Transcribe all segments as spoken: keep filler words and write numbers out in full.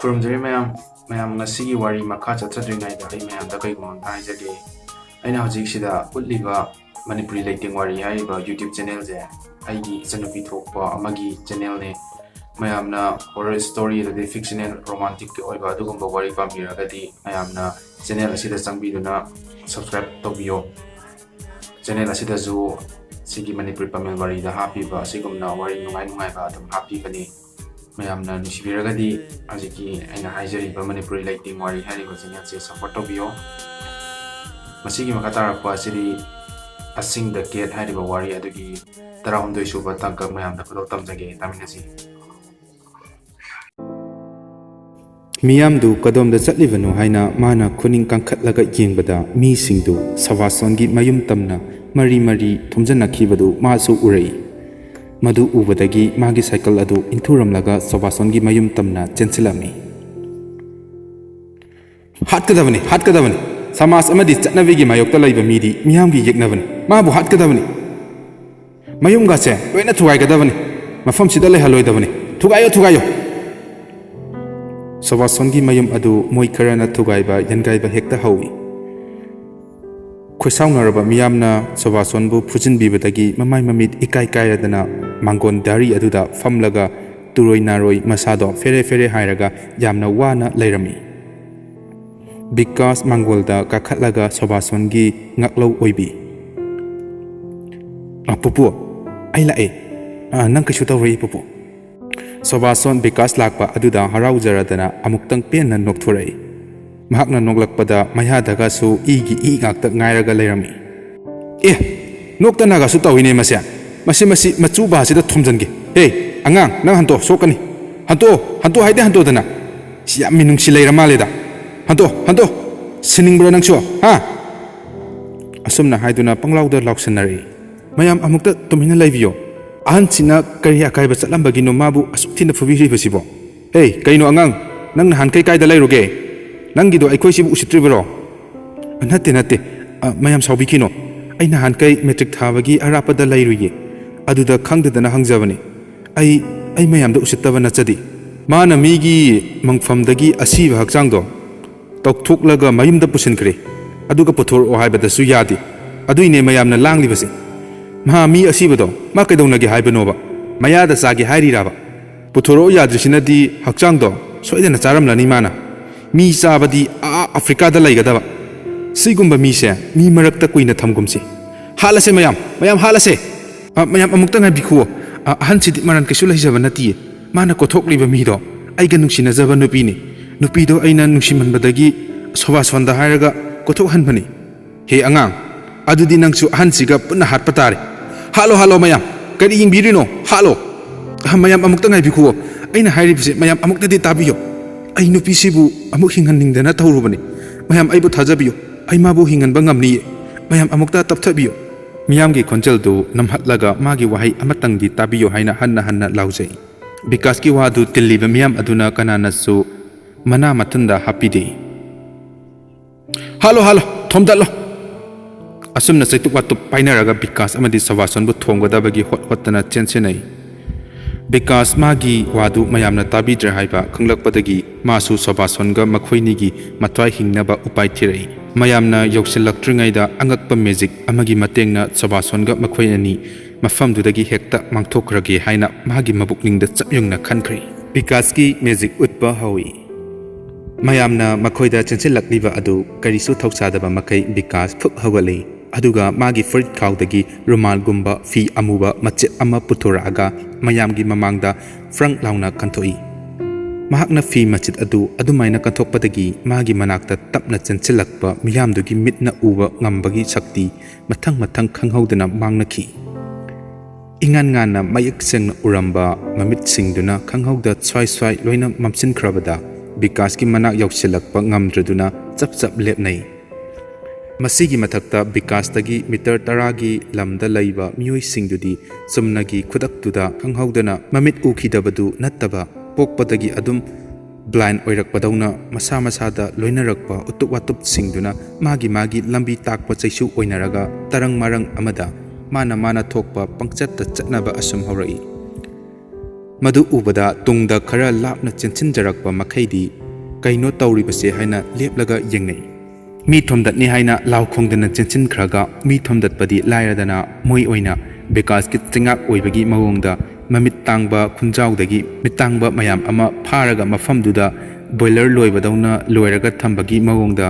ꯈꯨꯔꯨꯝꯖꯔꯤ ꯃꯌꯥꯝ꯫ ꯃꯌꯥꯝ, ꯉꯁꯤꯒꯤ ꯋꯥꯔꯤ ꯃꯈꯥ ꯆꯠꯊꯗ꯭ꯔꯤꯉꯩꯗ ꯑꯩ ꯃꯌꯥꯝꯗ ꯀꯩꯒꯨꯝꯕ ꯑꯝꯇ ꯍꯥꯏꯖꯒꯦ꯫ ꯑꯩꯅ ꯍꯧꯖꯤꯛ ꯁꯤꯗ ꯎꯠꯂꯤꯕ ꯃꯅꯤꯄꯨꯔꯤ ꯂꯩꯇꯦꯡ ꯋꯥꯔꯤ ꯍꯥꯏꯔꯤꯕ YouTube channelꯁꯦ ꯑꯩꯒꯤ ꯏꯆꯟꯅꯨꯄꯤ ꯊꯣꯛꯄ ꯑꯃꯒꯤ channelꯅꯦ꯫ ꯃꯌꯥꯝꯅ horror story ꯑꯗꯩ fictional romanticꯀꯤ ꯑꯣꯏꯕ ꯑꯗꯨꯒꯨꯝꯕ ꯋꯥꯔꯤ ꯄꯥꯝꯕꯤꯔꯒꯗꯤ ꯃꯌꯥꯝꯅ channel ꯑꯁꯤꯗ ꯆꯪꯕꯤꯗꯨꯅ subscribe ꯇꯧꯕꯤꯌꯣ꯫ Channel ꯑꯁꯤꯗꯁꯨ ꯁꯤꯒꯤ ꯃꯅꯤꯄꯨꯔꯤ ꯄꯥꯃꯦꯜ ꯋꯥꯔꯤꯗ ꯍꯥꯞꯄꯤꯕ ꯑꯁꯤꯒꯨꯝꯅ ꯋꯥꯔꯤ ꯅꯨꯡꯉꯥꯏ ꯅꯨꯡꯉꯥꯏꯕ ꯑꯗꯨꯝ ꯍꯥꯞꯄꯤꯕꯅꯤ꯫ ꯃꯌꯥꯝꯅ ꯅꯨꯡꯁꯤꯕꯤꯔꯒꯗꯤ ꯍꯧꯖꯤꯛꯀꯤ ꯑꯩꯅ ꯍꯥꯏꯖꯔꯤꯕ ꯃꯅꯤꯄꯨꯔꯤ ꯂꯩꯇꯦꯡ ꯋꯥꯔꯤ ꯍꯥꯏꯔꯤꯕ channelꯁꯦ support ꯇꯧꯕꯤꯌꯣ꯫ ꯃꯁꯤꯒꯤ ꯃꯈꯥ ꯇꯥꯔꯛꯄ ꯑꯁꯤꯗꯤ ꯑꯁꯤꯡ the Cat ꯍꯥꯏꯔꯤꯕ ꯋꯥꯔꯤ ꯑꯗꯨꯒꯤ ꯇꯔꯥꯍꯨꯝꯗꯣꯏ ꯁꯨꯕ ꯇꯥꯡꯀꯛ ꯃꯌꯥꯝꯗ ꯈꯨꯗꯣꯜ ꯇꯝꯖꯒꯦ, ꯇꯥꯃꯤꯟꯅꯁꯤ꯫ ꯃꯤꯌꯥꯝꯗꯨ ꯀꯗꯣꯝꯗ ꯆꯠꯂꯤꯕꯅꯣ ꯍꯥꯏꯅ ꯃꯥꯅ ꯈꯨꯅꯤꯡ ꯀꯥꯡꯈꯠꯂꯒ ꯌꯦꯡꯕꯗ, ꯃꯤꯁꯤꯡꯗꯨ ꯁꯕꯥꯁꯣꯟꯒꯤ ꯃꯌꯨꯝ ꯇꯝꯅ ꯃꯔꯤ ꯃꯔꯤ ꯊꯣꯝꯖꯤꯟꯅꯈꯤꯕꯗꯨ ꯃꯥꯁꯨ ꯎꯔꯛꯏ꯫ ꯃꯗꯨ ꯎꯕꯗꯒꯤ ꯃꯥꯒꯤ ꯁꯥꯏꯀꯜ ꯑꯗꯨ ꯏꯟꯊꯨꯔꯝꯂꯒ ꯁꯕꯥꯁꯣꯟꯒꯤ ꯃꯌꯨꯝ ꯇꯝꯅ ꯆꯦꯟꯁꯤꯜꯂꯝꯃꯤ꯫ "ꯍꯥꯠꯀꯗꯕꯅꯤ, ꯍꯥꯠꯀꯗꯕꯅꯤ꯫ ꯁꯃꯥꯖ ꯑꯃꯗꯤ ꯆꯠꯅꯕꯤꯒꯤ ꯃꯥꯌꯣꯛꯇ ꯂꯩꯕ ꯃꯤꯗꯤ ꯃꯤꯌꯥꯝꯒꯤ ꯌꯦꯛꯅꯕꯅꯤ꯫ ꯃꯥꯕꯨ ꯍꯥꯠꯀꯗꯕꯅꯤ꯫ ꯃꯌꯨꯝꯒꯁꯦ ꯂꯣꯏꯅ ꯊꯨꯒꯥꯏꯒꯗꯕꯅꯤ꯫ ꯃꯐꯝꯁꯤꯗ ꯂꯩꯍꯜꯂꯣꯏꯗꯕꯅꯤ꯫ ꯊꯨꯒꯥꯏꯌꯣ, ꯊꯨꯒꯥꯏꯌꯣ!" ꯁꯕꯥꯁꯣꯟꯒꯤ ꯃꯌꯨꯝ ꯑꯗꯨ ꯃꯣꯏ ꯈꯔꯅ ꯊꯨꯒꯥꯏꯕ, ꯌꯥꯟꯒꯥꯏꯕ ꯍꯦꯛꯇ ꯍꯧꯏ꯫ ꯈꯣꯏꯁꯥꯎꯅꯔꯕ ꯃꯤꯌꯥꯝꯅ ꯁꯕꯥꯁꯣꯟꯕꯨ ꯐꯨꯖꯤꯟꯕꯤꯕꯗꯒꯤ ꯃꯃꯥꯏ ꯃꯃꯤꯠ ꯏꯀꯥꯏ ꯀꯥꯏꯔꯗꯅ ꯃꯥꯡꯒꯣꯟ ꯗꯥꯔꯤ ꯑꯗꯨꯗ ꯐꯝꯂꯒ ꯇꯨꯔꯣꯏ ꯅꯥꯔꯣꯏ ꯃꯁꯥꯗꯣ ꯐꯦꯔꯦ ꯐꯦꯔꯦ ꯍꯥꯏꯔꯒ ꯌꯥꯝꯅ ꯋꯥꯅ ꯂꯩꯔꯝꯃꯤ꯫ ꯕꯤꯀꯥꯁ ꯃꯥꯡꯒꯣꯜꯗ ꯀꯥꯈꯠꯂꯒ ꯁꯣꯕꯥꯁꯣꯟꯒꯤ ꯉꯥꯛꯂꯧ ꯑꯣꯏꯕꯤ꯫ "ꯑ, ꯄꯨꯄꯨ, ꯑꯩ ꯂꯥꯛꯑꯦ꯫ ꯑ, ꯅꯪ ꯀꯩꯁꯨ ꯇꯧꯔꯣꯏ, ꯄꯨꯄꯨ꯫" ꯁꯣꯕꯥꯁꯣꯟ ꯕꯤꯀꯥꯁ ꯂꯥꯛꯄ ꯑꯗꯨꯗ ꯍꯔꯥꯎꯖꯔꯗꯅ ꯑꯃꯨꯛꯇꯪ ꯄꯦꯟꯅ ꯅꯣꯛꯊꯣꯔꯛꯏ꯫ ꯃꯍꯥꯛꯅ ꯅꯣꯛꯂꯛꯄꯗ ꯃꯌꯥꯗꯒꯁꯨ ꯏꯒꯤ ꯏ ꯉꯥꯛꯇ ꯉꯥꯏꯔꯒ ꯂꯩꯔꯝꯃꯤ꯫ "ꯑꯦ, ꯅꯣꯛꯇꯅꯒꯁꯨ ꯇꯧꯏꯅꯦ ꯃꯁꯦ꯫ ꯃꯁꯤ, ꯃꯁꯤ ꯃꯆꯨꯕꯥꯁꯤꯗ ꯊꯣꯝꯖꯤꯟꯒꯦ꯫ ꯍꯦ, ꯑꯉꯥꯡ, ꯅꯪ ꯍꯟꯇꯣ, ꯁꯣꯛꯀꯅꯤ꯫ ꯍꯟꯇꯣ, ꯍꯟꯇꯣ ꯍꯥꯏꯗꯤ ꯍꯟꯇꯣꯗꯅ꯫ ꯁꯤ ꯌꯥꯝ ꯃꯤꯅꯨꯡꯁꯤ ꯂꯩꯔ ꯃꯥꯜꯂꯦꯗ꯫ ꯍꯟꯇꯣ, ꯍꯟꯇꯣ꯫ ꯁꯤꯅꯤꯡꯕ꯭ꯔꯥ ꯅꯪꯁꯨ, ꯍꯥ?" ꯑꯁꯨꯝꯅ ꯍꯥꯏꯗꯨꯅ ꯄꯪꯂꯥꯎꯗ ꯂꯥꯎꯁꯟꯅꯔꯛꯏ꯫ "ꯃꯌꯥꯝ ꯑꯃꯨꯛꯇ ꯇꯨꯃꯤꯟꯅ ꯂꯩꯕꯤꯌꯣ꯫ ꯑꯍꯟꯁꯤꯅ ꯀꯔꯤ ꯑꯀꯥꯏꯕ ꯆꯠꯂꯝꯕꯒꯤꯅꯣ ꯃꯥꯕꯨ ꯑꯁꯨꯛ ꯊꯤꯅ ꯐꯨꯕꯤꯔꯤꯕꯁꯤꯕꯣ? ꯍꯦ, ꯀꯩꯅꯣ ꯑꯉꯥꯡ, ꯅꯪ ꯅꯍꯥꯟꯈꯩ ꯀꯥꯏꯗ ꯂꯩꯔꯨꯒꯦ? ꯅꯪꯒꯤꯗꯣ ꯑꯩꯈꯣꯏꯁꯤꯕꯨ ꯎꯁꯤꯠꯇ꯭ꯔꯤꯕꯔꯣ?" "ꯅꯠꯇꯦ, ꯅꯠꯇꯦ꯫ ꯑ, ꯃꯌꯥꯝ ꯁꯥꯎꯕꯤꯈꯤꯅꯣ꯫ ꯑꯩ ꯅꯍꯥꯟꯈꯩ ꯃꯦꯇ꯭ꯔꯤꯛ ꯊꯥꯕꯒꯤ ꯑꯔꯥꯞꯄꯗ ꯂꯩꯔꯨꯏꯌꯦ꯫ ꯑꯗꯨꯗ ꯈꯪꯗꯗꯅ ꯍꯪꯖꯕꯅꯤ꯫ ꯑꯩ, ꯑꯩ ꯃꯌꯥꯝꯗ ꯎꯁꯤꯠꯇꯕ ꯅꯠꯆꯗꯦ꯫" ꯃꯥꯅ ꯃꯤꯒꯤ ꯃꯪꯐꯝꯗꯒꯤ ꯑꯁꯤꯕ ꯍꯛꯆꯥꯡꯗꯣ ꯇꯧꯊꯣꯛꯂꯒ ꯃꯌꯨꯝꯗ ꯄꯨꯁꯤꯟꯈ꯭ꯔꯦ꯫ ꯑꯗꯨꯒ ꯄꯨꯊꯣꯔꯛꯑꯣ ꯍꯥꯏꯕꯗꯁꯨ ꯌꯥꯗꯦ꯫ ꯑꯗꯨꯏꯅꯦ ꯃꯌꯥꯝꯅ ꯂꯥꯡꯂꯤꯕꯁꯦ꯫ ꯃꯍꯥ ꯃꯤ ꯑꯁꯤꯕꯗꯣ ꯃꯥ ꯀꯩꯗꯧꯅꯒꯦ ꯍꯥꯏꯕꯅꯣꯕ? ꯃꯌꯥꯗ ꯆꯥꯒꯦ ꯍꯥꯏꯔꯤꯔꯕ? ꯄꯨꯊꯣꯔꯛꯑꯣ ꯌꯥꯗ꯭ꯔꯤꯁꯤꯅꯗꯤ ꯍꯛꯆꯥꯡꯗꯣ ꯁꯣꯏꯗꯅ ꯆꯥꯔꯝꯂꯅꯤ ꯃꯥꯅ꯫ ꯃꯤ ꯆꯥꯕꯗꯤ ꯑꯥ ꯑꯐ꯭ꯔꯤꯀꯥꯗ ꯂꯩꯒꯗꯕ꯫ ꯁꯤꯒꯨꯝꯕ ꯃꯤꯁꯦ ꯃꯤ ꯃꯔꯛꯇ ꯀꯨꯏꯅ ꯊꯝꯒꯨꯝꯁꯤ꯫ ꯍꯥꯠꯂꯁꯦ ꯃꯌꯥꯝ, ꯃꯌꯥꯝ ꯍꯥꯠꯂꯁꯦ꯫ ꯑ, ꯃꯌꯥꯝ ꯑꯃꯨꯛꯇ ꯉꯥꯏꯕꯤꯈꯨꯋꯣ꯫ ꯑ, ꯑꯍꯟꯁꯤꯗꯤ ꯃꯔꯟ ꯀꯩꯁꯨ ꯂꯩꯖꯕ ꯅꯠꯇꯤꯌꯦ꯫ ꯃꯥꯅ ꯀꯣꯊꯣꯛꯂꯤꯕ ꯃꯤꯗꯣ ꯑꯩꯒ ꯅꯨꯡꯁꯤꯅꯖꯕ ꯅꯨꯄꯤꯅꯤ꯫ ꯅꯨꯄꯤꯗꯣ ꯑꯩꯅ ꯅꯨꯡꯁꯤꯃꯟꯕꯗꯒꯤ ꯁꯣꯕꯥꯁꯣꯟꯗ ꯍꯥꯏꯔꯒ ꯀꯣꯊꯣꯛꯍꯟꯕꯅꯤ꯫ ꯍꯦ ꯑꯉꯥꯡ, ꯑꯗꯨꯗꯤ ꯅꯪꯁꯨ ꯑꯍꯟꯁꯤꯒ ꯄꯨꯟꯅ ꯍꯥꯠꯄ ꯇꯥꯔꯦ꯫ ꯍꯥꯠꯂꯣ, ꯍꯥꯠꯂꯣ ꯃꯌꯥꯝ꯫ ꯀꯔꯤ ꯌꯦꯡꯕꯤꯔꯤꯅꯣ? ꯍꯥꯠꯂꯣ꯫ ꯑ, ꯃꯌꯥꯝ ꯑꯃꯨꯛꯇ ꯉꯥꯏꯕꯤꯈꯨꯋꯣ꯫ ꯑꯩꯅ ꯍꯥꯏꯔꯤꯕꯁꯦ ꯃꯌꯥꯝ ꯑꯃꯨꯛꯇꯗꯤ ꯇꯥꯕꯤꯌꯣ꯫ ꯑꯩ ꯅꯨꯄꯤꯁꯤꯕꯨ ꯑꯃꯨꯛ ꯍꯤꯡꯍꯟꯅꯤꯡꯗꯅ ꯇꯧꯔꯨꯕꯅꯤ꯫ ꯃꯌꯥꯝ ꯑꯩꯕꯨ ꯊꯥꯖꯕꯤꯌꯨ꯫ ꯑꯩ ꯃꯥꯕꯨ ꯍꯤꯡꯍꯟꯕ ꯉꯝꯅꯤꯌꯦ꯫ ꯃꯌꯥꯝ ꯑꯃꯨꯛꯇ ꯇꯞꯊꯕꯤꯌꯨ꯫ ꯃꯤꯌꯥꯝꯒꯤ ꯈꯣꯟꯖꯦꯜꯗꯨ ꯅꯝꯍꯠꯂꯒ ꯃꯥꯒꯤ ꯋꯥꯍꯩ ꯑꯃꯇꯪꯗꯤ ꯇꯥꯕꯤꯌꯨ ꯍꯥꯏꯅ ꯍꯟꯅ ꯍꯟꯅ ꯂꯥꯎꯖꯩ꯫ ꯕꯤꯀꯥꯁꯀꯤ ꯋꯥꯗꯨ ꯇꯤꯜꯂꯤꯕ ꯃꯤꯌꯥꯝ ꯑꯗꯨꯅ ꯀꯅꯥꯅꯁꯨ ꯃꯅꯥ ꯃꯊꯨꯟꯗ ꯍꯥꯞꯄꯤꯗꯦ꯫ "ꯍꯥꯠꯂꯣ, ꯍꯥꯠꯂꯣ, ꯊꯣꯝꯗꯠꯂꯣ!" ꯑꯁꯨꯝꯅ ꯆꯩꯇꯨꯞ ꯋꯥꯇꯨꯞ ꯄꯥꯏꯅꯔꯒ ꯕꯤꯀꯥꯁ ꯑꯃꯗꯤ ꯁꯣꯕꯥꯁꯣꯟꯕꯨ ꯊꯣꯝꯒꯗꯕꯒꯤ ꯍꯣꯠ ꯍꯣꯠꯇꯅ ꯆꯦꯟꯁꯤꯟꯅꯩ꯫ ꯕꯤꯀꯥꯁ ꯃꯥꯒꯤ ꯋꯥꯗꯨ ꯃꯌꯥꯝꯅ ꯇꯥꯕꯤꯗ꯭ꯔꯦ ꯍꯥꯏꯕ ꯈꯪꯂꯛꯄꯗꯒꯤ ꯃꯥꯁꯨ ꯁꯣꯕꯥꯁꯣꯟꯒ ꯃꯈꯣꯏꯅꯤꯒꯤ ꯃꯊ꯭ꯋꯥꯏ ꯍꯤꯡꯅꯕ ꯎꯄꯥꯏ ꯊꯤꯔꯛꯏ꯫ ꯃꯌꯥꯝꯅ ꯌꯧꯁꯤꯜꯂꯛꯇ꯭ꯔꯤꯉꯩꯗ ꯑꯉꯛꯄ ꯃꯦꯖꯤꯛ ꯑꯃꯒꯤ ꯃꯇꯦꯡꯅ ꯁꯣꯕꯥꯁꯣꯟꯒ ꯃꯈꯣꯏ ꯑꯅꯤ ꯃꯐꯝꯗꯨꯗꯒꯤ ꯍꯦꯛꯇ ꯃꯥꯡꯊꯣꯛꯈ꯭ꯔꯒꯦ ꯍꯥꯏꯅ ꯃꯥꯒꯤ ꯃꯕꯨꯛꯅꯤꯡꯗ ꯆꯞ ꯌꯨꯡꯅ ꯈꯟꯈ꯭ꯔꯦ꯫ ꯕꯤꯀꯥꯁꯀꯤ ꯃꯦꯖꯤꯛ ꯎꯠꯄ ꯍꯧꯏ꯫ ꯃꯌꯥꯝꯅ ꯃꯈꯣꯏꯗ ꯆꯦꯟꯁꯤꯜꯂꯛꯂꯤꯕ ꯑꯗꯨ ꯀꯔꯤꯁꯨ ꯊꯧꯁꯥꯗꯕ ꯃꯈꯩ ꯕꯤꯀꯥꯁ ꯐꯨꯛ ꯍꯧꯒꯠꯂꯤ꯫ ꯑꯗꯨꯒ ꯃꯥꯒꯤ ꯐꯨꯔꯤꯠ ꯈꯥꯎꯗꯒꯤ ꯔꯨꯃꯥꯜꯒꯨꯝꯕ ꯐꯤ ꯑꯃꯨꯕ ꯃꯆꯦꯠ ꯑꯃ ꯄꯨꯊꯣꯔꯛꯑꯒ ꯃꯌꯥꯝꯒꯤ ꯃꯃꯥꯡꯗ ꯐ꯭ꯔꯪ ꯂꯥꯎꯅ ꯀꯟꯊꯣꯛꯏ꯫ ꯃꯍꯥꯛꯅ ꯐꯤ ꯃꯆꯦꯠ ꯑꯗꯨ ꯑꯗꯨꯃꯥꯏꯅ ꯀꯟꯊꯣꯛꯄꯗꯒꯤ ꯃꯥꯒꯤ ꯃꯅꯥꯛꯇ ꯇꯞꯅ ꯆꯦꯟꯁꯤꯜꯂꯛꯄ ꯃꯤꯌꯥꯝꯗꯨꯒꯤ ꯃꯤꯠꯅ ꯎꯕ ꯉꯝꯕꯒꯤ ꯁꯛꯇꯤ ꯃꯊꯪ ꯃꯊꯪ ꯈꯪꯍꯧꯗꯅ ꯃꯥꯡꯅꯈꯤ꯫ ꯏꯉꯥꯟ ꯉꯥꯟꯅ ꯃꯌꯦꯛ ꯁꯦꯡꯅ ꯎꯔꯝꯕ ꯃꯃꯤꯠꯁꯤꯡꯗꯨꯅ ꯈꯪꯍꯧꯗ ꯁ꯭ꯋꯥꯏ ꯁ꯭ꯋꯥꯏ ꯂꯣꯏꯅ ꯃꯝꯁꯤꯟꯈ꯭ꯔꯕꯗ ꯕꯤꯀꯥꯁꯀꯤ ꯃꯅꯥꯛ ꯌꯧꯁꯤꯜꯂꯛꯄ ꯉꯝꯗ꯭ꯔꯗꯨꯅ ꯆꯞ ꯆꯞ ꯂꯦꯞꯅꯩ꯫ ꯃꯁꯤꯒꯤ ꯃꯊꯛꯇ ꯕꯤꯀꯥꯁꯇꯒꯤ ꯃꯤꯇꯔ ꯇꯔꯥꯒꯤ ꯂꯝꯗ ꯂꯩꯕ ꯃꯤꯑꯣꯏꯁꯤꯡꯗꯨꯗꯤ ꯆꯨꯝꯅꯒꯤ ꯈꯨꯗꯛꯇꯨꯗ ꯈꯪꯍꯧꯗꯅ ꯃꯃꯤꯠ ꯎꯈꯤꯗꯕꯗꯨ ꯅꯠꯇꯕ ꯄꯣꯛꯄꯗꯒꯤ ꯑꯗꯨꯝ ꯕ꯭ꯂꯥꯏꯟ ꯑꯣꯏꯔꯛꯄꯗꯧꯅ ꯃꯁꯥ ꯃꯁꯥꯗ ꯂꯣꯏꯅꯔꯛꯄ ꯎꯇꯨꯞ ꯋꯥꯇꯨꯞꯁꯤꯡꯗꯨꯅ ꯃꯥꯒꯤ ꯃꯥꯒꯤ ꯂꯝꯕꯤ ꯇꯥꯛꯄ ꯆꯩꯁꯨ ꯑꯣꯏꯅꯔꯒ ꯇꯔꯪ ꯃꯔꯪ ꯑꯃꯗ ꯃꯥꯅ ꯃꯥꯅ ꯊꯣꯛꯄ ꯄꯪꯆꯠꯇ ꯆꯠꯅꯕ ꯑꯁꯨꯝ ꯍꯧꯔꯛꯏ꯫ ꯃꯗꯨ ꯎꯕꯗ ꯇꯨꯡꯗ ꯈꯔ ꯂꯥꯞꯅ ꯆꯦꯟꯁꯤꯟꯖꯔꯛꯄ ꯃꯈꯩꯗꯤ ꯀꯩꯅꯣ ꯇꯧꯔꯤꯕꯁꯦ ꯍꯥꯏꯅ ꯂꯦꯞꯂꯒ ꯌꯦꯡꯅꯩ꯫ ꯃꯤ ꯊꯣꯝꯗꯠꯅꯤ ꯍꯥꯏꯅ ꯂꯥꯎ ꯈꯣꯡꯗꯅ ꯆꯦꯟꯁꯤꯟꯈ꯭ꯔꯒ ꯃꯤ ꯊꯣꯝꯗꯠꯄꯗꯤ ꯂꯥꯏꯔꯗꯅ ꯃꯣꯏ ꯑꯣꯏꯅ ꯕꯤꯀꯥꯁꯀꯤ ꯆꯤꯡꯉꯥꯛ ꯑꯣꯏꯕꯒꯤ ꯃꯑꯣꯡꯗ ꯃꯃꯤꯠ ꯇꯥꯡꯕ ꯈꯨꯟꯖꯥꯎꯗꯒꯤ ꯃꯤꯠ ꯇꯥꯡꯕ ꯃꯌꯥꯝ ꯑꯃ ꯐꯥꯔꯒ ꯃꯐꯝꯗꯨꯗ ꯕꯣꯏꯂꯔ ꯂꯣꯏꯕꯗꯧꯅ ꯂꯣꯏꯔꯒ ꯊꯝꯕꯒꯤ ꯃꯑꯣꯡꯗ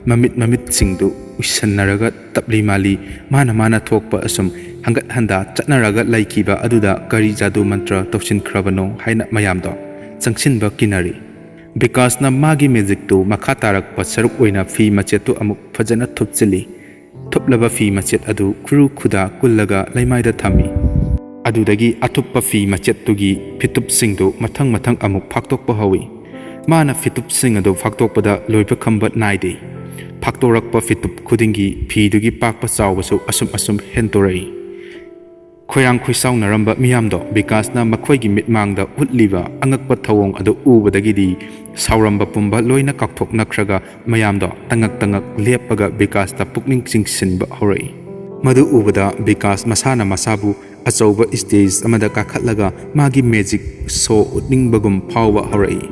ꯃꯃꯤꯠ ꯃꯃꯤꯠꯁꯤꯡꯗꯨ ꯎꯏꯁꯟꯅꯔꯒ ꯇꯞꯂꯤ ꯃꯥꯜꯂꯤ ꯃꯥꯅ ꯃꯥꯅ ꯊꯣꯛꯄ ꯑꯁꯨꯝ ꯍꯪꯒꯠ ꯍꯟꯗꯥ ꯆꯠꯅꯔꯒ ꯂꯩꯈꯤꯕ ꯑꯗꯨꯗ ꯀꯔꯤ ꯖꯥꯗꯨ ꯃꯟꯇ꯭ꯔ ꯇꯧꯁꯤꯟꯈ꯭ꯔꯕꯅꯣ ꯍꯥꯏꯅ ꯃꯌꯥꯝꯗꯣ ꯆꯪꯁꯤꯟꯕ ꯀꯤꯅꯔꯤ꯫ ꯕꯤꯀꯥꯁꯅ ꯃꯥꯒꯤ ꯃꯦꯖꯤꯛꯇꯨ ꯃꯈꯥ ꯇꯥꯔꯛꯄ ꯁꯔꯨꯛ ꯑꯣꯏꯅ ꯐꯤ ꯃꯆꯦꯠꯇꯨ ꯑꯃꯨꯛ ꯐꯖꯅ ꯊꯨꯞꯆꯤꯜꯂꯤ꯫ ꯊꯨꯞꯂꯕ ꯐꯤ ꯃꯆꯦꯠ ꯑꯗꯨ ꯈꯨꯔꯨ ꯈꯨꯗꯥ ꯀꯨꯜꯂꯒ ꯂꯩꯃꯥꯏꯗ ꯊꯝꯃꯤ꯫ ꯑꯗꯨꯗꯒꯤ ꯑꯊꯨꯞꯄ ꯐꯤ ꯃꯆꯦꯠꯇꯨꯒꯤ ꯐꯤꯇꯨꯞꯁꯤꯡꯗꯨ ꯃꯊꯪ ꯃꯊꯪ ꯑꯃꯨꯛ ꯐꯥꯛꯇꯣꯛꯄ ꯍꯧꯏ꯫ ꯃꯥꯅ ꯐꯤꯇꯨꯞꯁꯤꯡ ꯑꯗꯨ ꯐꯥꯛꯇꯣꯛꯄꯗ ꯂꯣꯏꯕ ꯈꯝꯕ ꯅꯥꯏꯗꯦ꯫ ꯐꯥꯛꯇꯣꯔꯛꯄ ꯐꯤꯇꯨꯞ ꯈꯨꯗꯤꯡꯒꯤ ꯐꯤꯗꯨꯒꯤ ꯄꯥꯛꯄ ꯆꯥꯎꯕꯁꯨ ꯑꯁꯨꯝ ꯑꯁꯨꯝ ꯍꯦꯟꯗꯣꯔꯛꯏ꯫ ꯈꯣꯏꯔꯥꯡ ꯈꯣꯏꯁꯥꯎꯅꯔꯝꯕ ꯃꯤꯌꯥꯝꯗꯣ ꯕꯤꯀꯥꯁꯅ ꯃꯈꯣꯏꯒꯤ ꯃꯤꯠꯃꯥꯡꯗ ꯎꯠꯂꯤꯕ ꯑꯉꯛꯄ ꯊꯧꯑꯣꯡ ꯑꯗꯨ ꯎꯕꯗꯒꯤꯗꯤ ꯁꯥꯎꯔꯝꯕ ꯄꯨꯝꯕ ꯂꯣꯏꯅ ꯀꯥꯎꯊꯣꯛꯅꯈ꯭ꯔꯒ ꯃꯌꯥꯝꯗꯣ ꯇꯉꯛ ꯇꯉꯛ ꯂꯦꯞꯄꯒ ꯕꯤꯀꯥꯁꯇ ꯄꯨꯛꯅꯤꯡ ꯆꯤꯡꯁꯤꯟꯕ ꯍꯧꯔꯛꯏ꯫ ꯃꯗꯨ ꯎꯕꯗ ꯕꯤꯀꯥꯁ ꯃꯁꯥꯅ ꯃꯁꯥꯕꯨ ꯑꯆꯧꯕ ꯁ꯭ꯇꯦꯖ ꯑꯃꯗ ꯀꯥꯈꯠꯂꯒ ꯃꯥꯒꯤ ꯃꯦꯖꯤꯛ ꯁꯣ ꯎꯠꯅꯤꯡꯕꯒꯨꯝ ꯐꯥꯎꯕ ꯍꯧꯔꯛꯏ꯫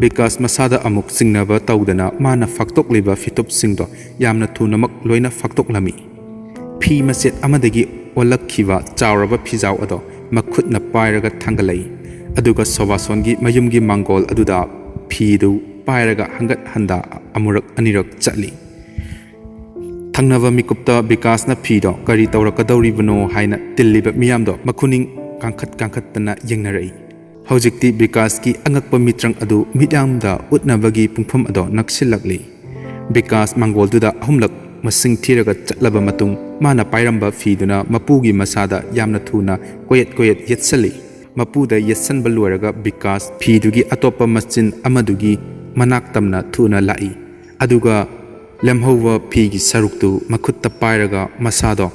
ꯕꯤꯀꯥꯁ ꯃꯁꯥꯗ ꯑꯃꯨꯛ ꯆꯤꯡꯅꯕ ꯇꯧꯗꯅ ꯃꯥꯅ ꯐꯥꯛꯇꯣꯛꯂꯤꯕ ꯐꯤꯇꯨꯞꯁꯤꯡꯗꯣ ꯌꯥꯝꯅ ꯊꯨꯅꯃꯛ ꯂꯣꯏꯅ ꯐꯥꯛꯇꯣꯛꯂꯝꯃꯤ꯫ ꯐꯤ ꯃꯆꯦꯠ ꯑꯃꯗꯒꯤ ꯑꯣꯜꯂꯛꯈꯤꯕ ꯆꯥꯎꯔꯕ ꯐꯤꯖꯥꯎ ꯑꯗꯣ ꯃꯈꯨꯠꯅ ꯄꯥꯏꯔꯒ ꯊꯥꯡꯒꯠꯂꯛꯏ꯫ ꯑꯗꯨꯒ ꯁꯣꯕꯥꯁꯣꯟꯒꯤ ꯃꯌꯨꯝꯒꯤ ꯃꯥꯡꯒꯣꯜ ꯑꯗꯨꯗ ꯐꯤꯗꯨ ꯄꯥꯏꯔꯒ ꯍꯪꯒꯠ ꯍꯟꯗꯥ ꯑꯃꯨꯔꯛ ꯑꯅꯤꯔꯛ ꯆꯠꯂꯤ꯫ ꯊꯪꯅꯕ ꯃꯤꯀꯨꯞꯇ ꯕꯤꯀꯥꯁꯅ ꯐꯤꯗꯣ ꯀꯔꯤ ꯇꯧꯔꯛꯀꯗꯧꯔꯤꯕꯅꯣ ꯍꯥꯏꯅ ꯇꯤꯜꯂꯤꯕ ꯃꯤꯌꯥꯝꯗꯣ ꯃꯈꯨꯅꯤꯡ ꯀꯥꯡꯈꯠ ꯀꯥꯡꯈꯠꯇꯅ ꯌꯦꯡꯅꯔꯛꯏ꯫ ꯍꯧꯖꯤꯛꯇꯤ ꯕꯤꯀꯥꯁꯀꯤ ꯑꯉꯛꯄ ꯃꯤꯇ꯭ꯔꯪ ꯑꯗꯨ ꯃꯤꯠꯌꯥꯝꯗ ꯎꯠꯅꯕꯒꯤ ꯄꯨꯡꯐꯝ ꯑꯗꯣ ꯅꯛꯁꯤꯜꯂꯛꯂꯤ꯫ ꯕꯤꯀꯥꯁ ꯃꯥꯡꯒꯣꯜꯗꯨꯗ ꯑꯍꯨꯝꯂꯛ ꯃꯁꯤꯡ ꯊꯤꯔꯒ ꯆꯠꯂꯕ ꯃꯇꯨꯡ ꯃꯥꯅ ꯄꯥꯏꯔꯝꯕ ꯐꯤꯗꯨꯅ ꯃꯄꯨꯒꯤ ꯃꯁꯥꯗ ꯌꯥꯝꯅ ꯊꯨꯅ ꯀꯣꯌꯦꯠ ꯀꯣꯌꯦꯠ ꯌꯦꯠꯁꯜꯂꯤ꯫ ꯃꯄꯨꯗ ꯌꯦꯠꯁꯟꯕ ꯂꯣꯏꯔꯒ ꯕꯤꯀꯥꯁ ꯐꯤꯗꯨꯒꯤ ꯑꯇꯣꯞꯄ ꯃꯆꯤꯟ ꯑꯃꯗꯨꯒꯤ ꯃꯅꯥꯛ ꯇꯝꯅ ꯊꯨꯅ ꯂꯥꯛꯏ꯫ ꯑꯗꯨꯒ ꯂꯦꯝꯍꯧꯕ ꯐꯤꯒꯤ ꯁꯔꯨꯛꯇꯨ ꯃꯈꯨꯠꯇ ꯄꯥꯏꯔꯒ ꯃꯁꯥꯗꯣ